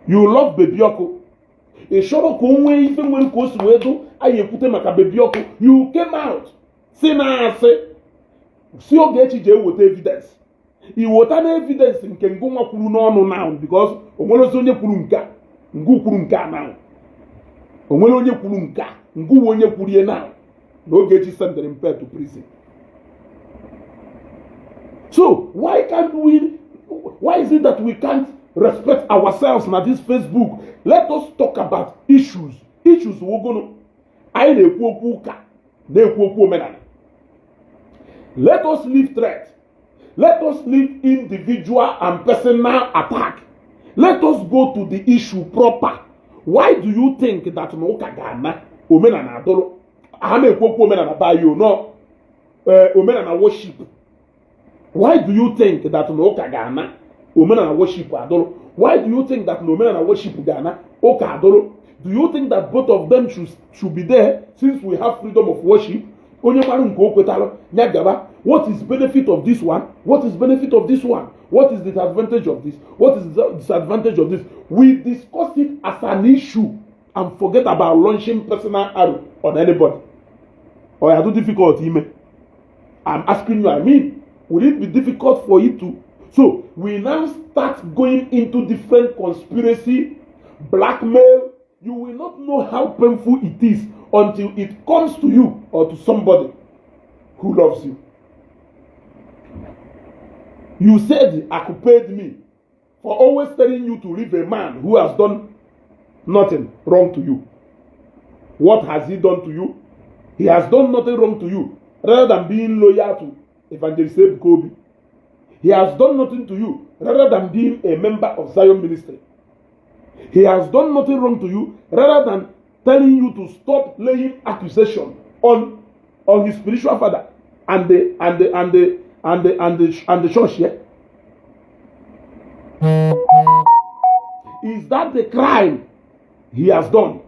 You love Baby Ọkụ. Ị chọrọ ka o nwee ife nwere ka o si wee dụ anyị ekwute maka Baby Ọkụ. You came out si na asị si Ogechi jee weta evidence. I weta na evidence nke ngụnwa kwuru n'ọnụ now, because o nwere ozi onye kwuru nke a, ngụ kwuru nke a now. O nwere onye kwuru nke a, ngụ onye kwuru ya now. Na Ogechi sendịrị mpe to prison. So why can't we, why is it that we can't respect ourselves na this Facebook? Let us talk about issues. Issues wogono. Anyị na-ekwu okwu ụka, na-ekwu okwu omenala. Let us leave threat. Let us leave individual and personal attack. Let us go to the issue proper. Why do you think that na ụka ga-ana, omenala adụrụ? Ha na-ekwu okwu omenala bayo no omenala worship. Why do you think that na ụka ga-ana, omenala worship adụrụ? Why do you think that na omenala worship ga-ana, ụka adụrụ? Do you think that both of them should be there, since we have freedom of worship? Onye mara nke o kwetara ya gaba. What is benefit of this one? What is benefit of this one? What is the advantage of this? What is the disadvantage of this? We discuss it as an issue and forget about launching personal arrow on anybody. Or ya do difficult ime? I'm asking you. I mean, would it be difficult for you to? So we now start going into different conspiracy, blackmail. You will not know how painful it is until it comes to you or to somebody who loves you. You said Aku paid me for always telling you to leave a man who has done nothing wrong to you. What has he done to you? He has done nothing wrong to you rather than being loyal to Evangelist Ebuka Obi. He has done nothing to you rather than being a member of Zion Ministry. He has done nothing wrong to you rather than telling you to stop laying accusation on his spiritual father and the and the and the and the and the and the church here. Is that the crime he has done?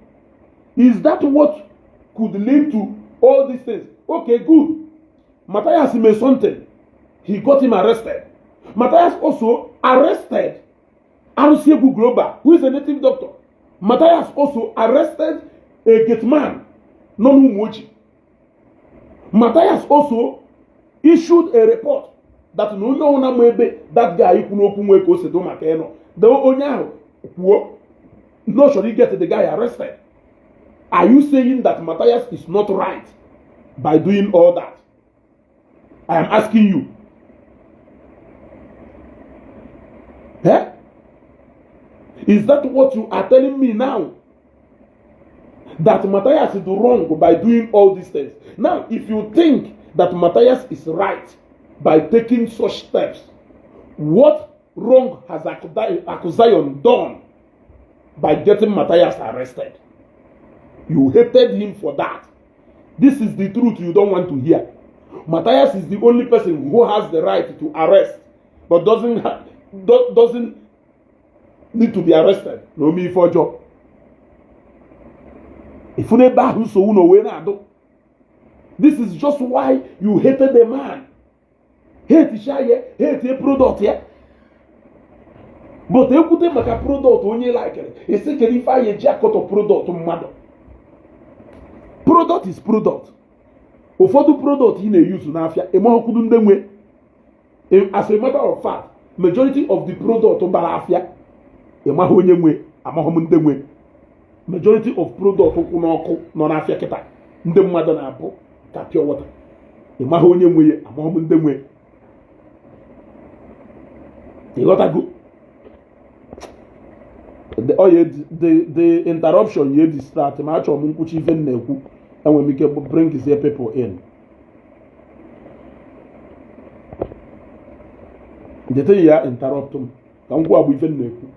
Is that what could lead to all these things? Okay, good. Matthias made something. He got him arrested. Matthias also arrested Arusiegu Global, who is a native doctor. Matthias also arrested a gate man, Nonu Mochi. Matthias also issued a report that na onye ọbụla ma ebe that guy kwuru okwu nwee ka o si do maka ịnọ the onye ahụ kwuo no chọrọ get the guy arrested. Are you saying that Matthias is not right by doing all that? I am asking you. Eh? Is that what you are telling me now? That Matthias is wrong by doing all these things? Now, if you think that Matthias is right by taking such steps, what wrong has Akuzion done by getting Matthias arrested? You hated him for that. This is the truth you don't want to hear. Matthias is the only person who has the right to arrest, but doesn't need to be arrested. Na ome ife ọjọọ. Ifu n'ebe ahụ nsogbu na owe na-adụ. This is just why you hated the man. Hate sha ya, hate product ya. But ekwute maka product onye likere, esi kedu ife anyị eji akọtọ product mmadụ. Product is product. Ụfọdụ product ị na-eyuzu n'afịa, ịmaghọkwudu ndị nwe. As a matter of fact, majority of the product bara afịa, ịmaghị onye nwe, amaghị m ndị nwe. Majority of product kwụ n'ọkụ nọ n'afịa kịta, ndị mmadụ na-abụ ka pure water. Ịmaghị onye nwe ya, amaghị m ndị nwe. Ịghọtago? The interruption ya distract ma achọrọ m nkwuchi ife m na-ekwu, enwere m ike bring these people in. The thing ya interrupt m ka m kwuo bụ ife m na-ekwu,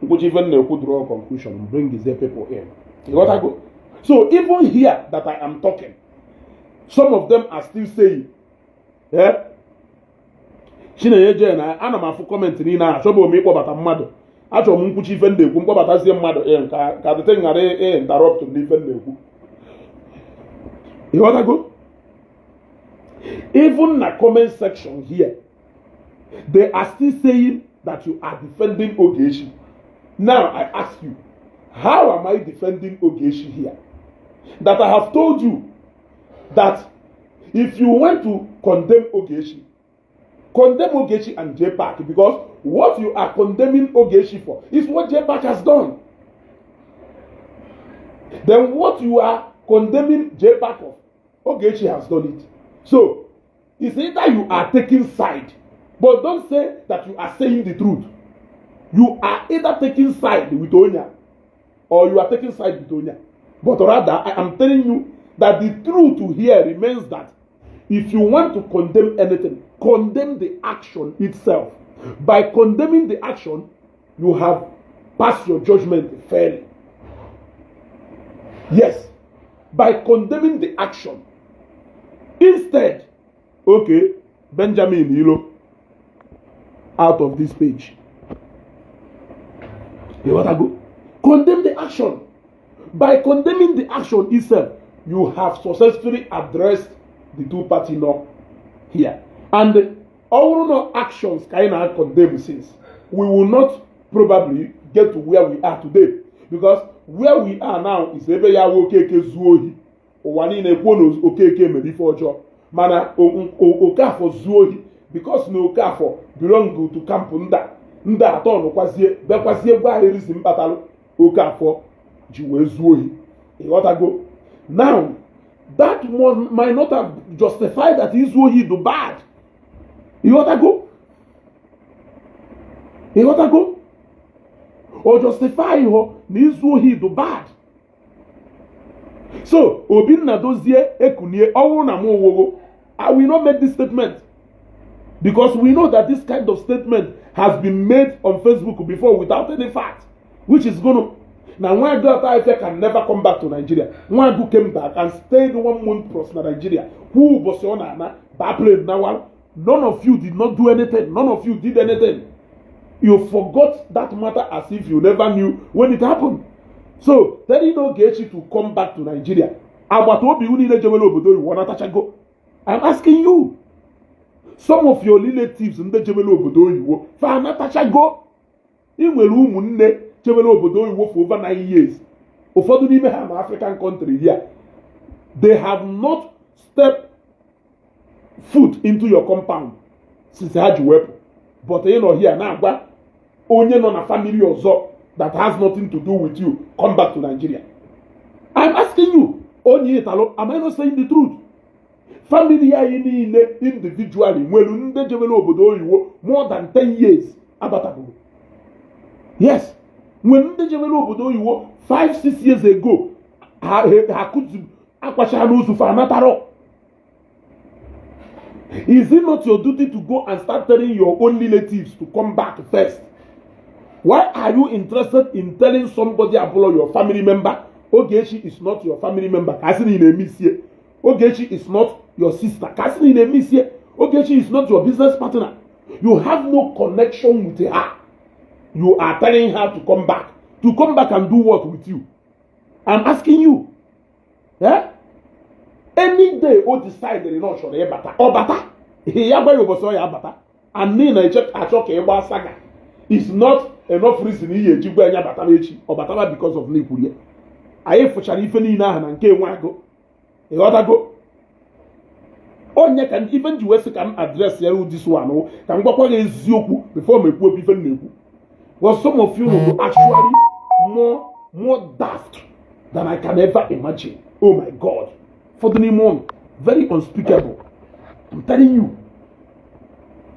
nkwuchi ife m na-ekwu, draw conclusion, bring these people in. Ịghọtago? So even here that I am talking, some of them are still saying, Chinenye jee na ana m afụ comment niile ahụ, achọbụ m ịkpọbata mmadụ, achọrọ m nkwuchi ife m na-ekwu, mkpọbatazie mmadụ ka the thing ghara interrupt m n'ife m na-ekwu. Ịghọtago? Even na comment section here, they are still saying that you are defending Ogechi. Now I ask you, how am I defending Ogechi here? That I have told you that if you want to condemn Ogechi, condemn Ogechi and JPAC, because what you are condemning Ogechi for is what JPAC has done. Then what you are condemning JPAC of, Ogechi has done it. So it's either you are taking side, but don't say that you are saying the truth. You are either taking side with Onya or you are taking side with Onya. But rather, I am telling you that the truth here remains that if you want to condemn anything, condemn the action itself. By condemning the action, you have passed your judgment fairly. Yes, by condemning the action. Instead, okay, Benjamin Ilo, out of this page. You want to go? Condemn the action. By condemning the action itself, you have successfully addressed the two party law here. And all no actions kind of condemn since we will not probably get to where we are today, because where we are now is ebe ya wụ Okeke zuo ohi, ụwa niile kwuo na Okeke mere ife ọjọọ, mana Okafọ zuo ohi, because na Okafọ belong to camp nda ndị atọ nụkwazie bịakwazie gwa anyị reason mkpatalụ Okafọ ji wee zuo ohi. Ịghọtago? Now that one might not have justified that izu ohi do bad. Ịghọtago? Ịghọtago? O justify họ na izu ohi do bad. So Obinna Dozie ekunie ọnwụ na mụ wogo, I will not make this statement, because we know that this kind of statement has been made on Facebook before without any fact, which is gonna na Nwagu Ataifia can never come back to Nigeria. Nwagu came back and stayed one month plus na Nigeria. Kwuo ụbọchị ọ na-ana baa plane nawa. None of you did not do anything. None of you did anything. You forgot that matter as if you never knew when it happened. So telling Ogechi to come back to Nigeria, agbata obi unu niile jewere obodo oyibo natachago. I'm asking you, some of your relatives ndị jewere obodo oyibo fa anatachago? Ị nwere ụmụnne jewere obodo oyibo for over 9 years. Ụfọdụ n'ime ha na African country here. They have not stepped foot into your compound since ha ji wepụ, but ị nọ here na-agwa onye nọ na family ọzọ that has nothing to do with you, "Come back to Nigeria." I'm asking you, onye Italo, am I not saying the truth? Family anyị niile individually nwere ndị jewere obodo oyibo more than 10 years abatabụrụ. Yes, nwere ndị jewere obodo oyibo 5 6 years ago, ha kụtu akwacha n'ụzọ fa anataro. Is it not your duty to go and start telling your own relatives to come back first? Why are you interested in telling somebody abụrụ your family member? Ogechi is not your family member, ka asị na ị na-eme isie. Ogechi is not your sister, ka asị na ị na-eme isie. Ogechi is not your business partner. You have no connection with her. You are telling her to come back. To come back and do what with you? I'm asking you. Eh? Any day o decide na ọ chọrọ ịbata, ọ bata. Ya gwa ya ụbọchị ọ ya abata. And n'ihi na achọ ka ịgba saga is not enough reason ihe eji gwa ya batara echi, ọ batara because of na ikwuru ya. Anyị fụchara ife niile ahụ na nke nwe agụ. Ịghọtago? Onye ka ife m ji wee sị ka m address ya this one, ka m gwakwa gị eziokwu before m ekwu okwu ife m na-ekwu. But some of you know actually more daft than I can ever imagine. Oh my God. For the n'ime, very unspeakable. I'm telling you.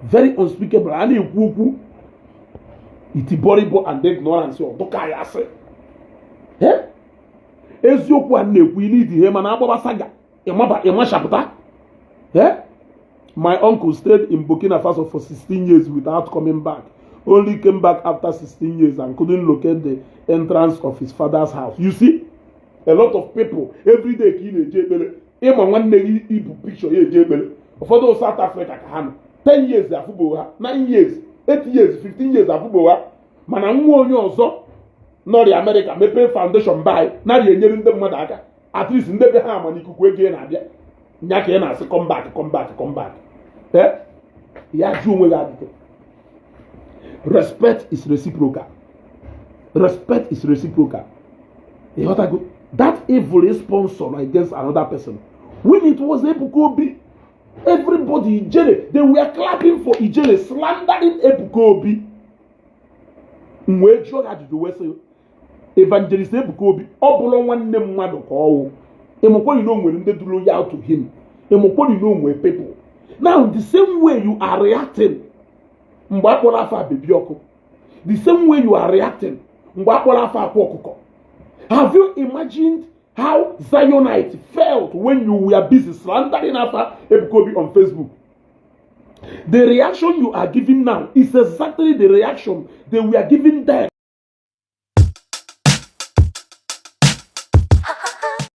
Very unspeakable. A na-ekwu okwu itiboribo and ignorance ọdụka ya asị. Eziokwu a na-ekwu n'idi ihe mana agbaba saga ịmaba ịmachapụta. My uncle stayed in Burkina Faso for 16 years without coming back. Only came back after 16 years and couldn't locate the entrance of his father's house. You see, a lot of people every day ka ị na-eje ekpere, ịma nwanne gị ibu picture ya eje ekpere. Ụfọdụ South Africa ka ha nọ 10 years afụbo ha, 9 years, 8 years, 15 years afụbo ha, mana nwa onye ọzọ nọrịa Amerịka mepee foundation by narị enyere ndị mmadụ aka. At least ndị be ha ama n'ikuku ego ị na-abịa nya ka ị na-asị, "Come back, come back, come back." Eh? Ya jụ onwe gị ajụjụ. Respect is reciprocal. Respect is reciprocal. Ịghọtago? That evil is sponsor against another person. When it was Ebuka Obi, everybody, Ijele, they were clapping for Ijele slandering Ebuka Obi. M wee jụọ gị ajụjụ wee sị, Evangelist Ebuka Obi ọ bụrụ nwanne mmadụ ka ọwụ, ịmụkwari na o nwere ndị dị loyal to him, ịmụkwari na o nwere people. Now, the same way you are reacting mgbe akpọrọ afọ Baby Ọkụ, the same way you are reacting mgbe akpọrọ afọ Akwa Ọkụkọ, have you imagined how Zionite felt when you were busy slandering afa Ebuka Obi on Facebook? The reaction you are giving now is exactly the reaction they were giving then.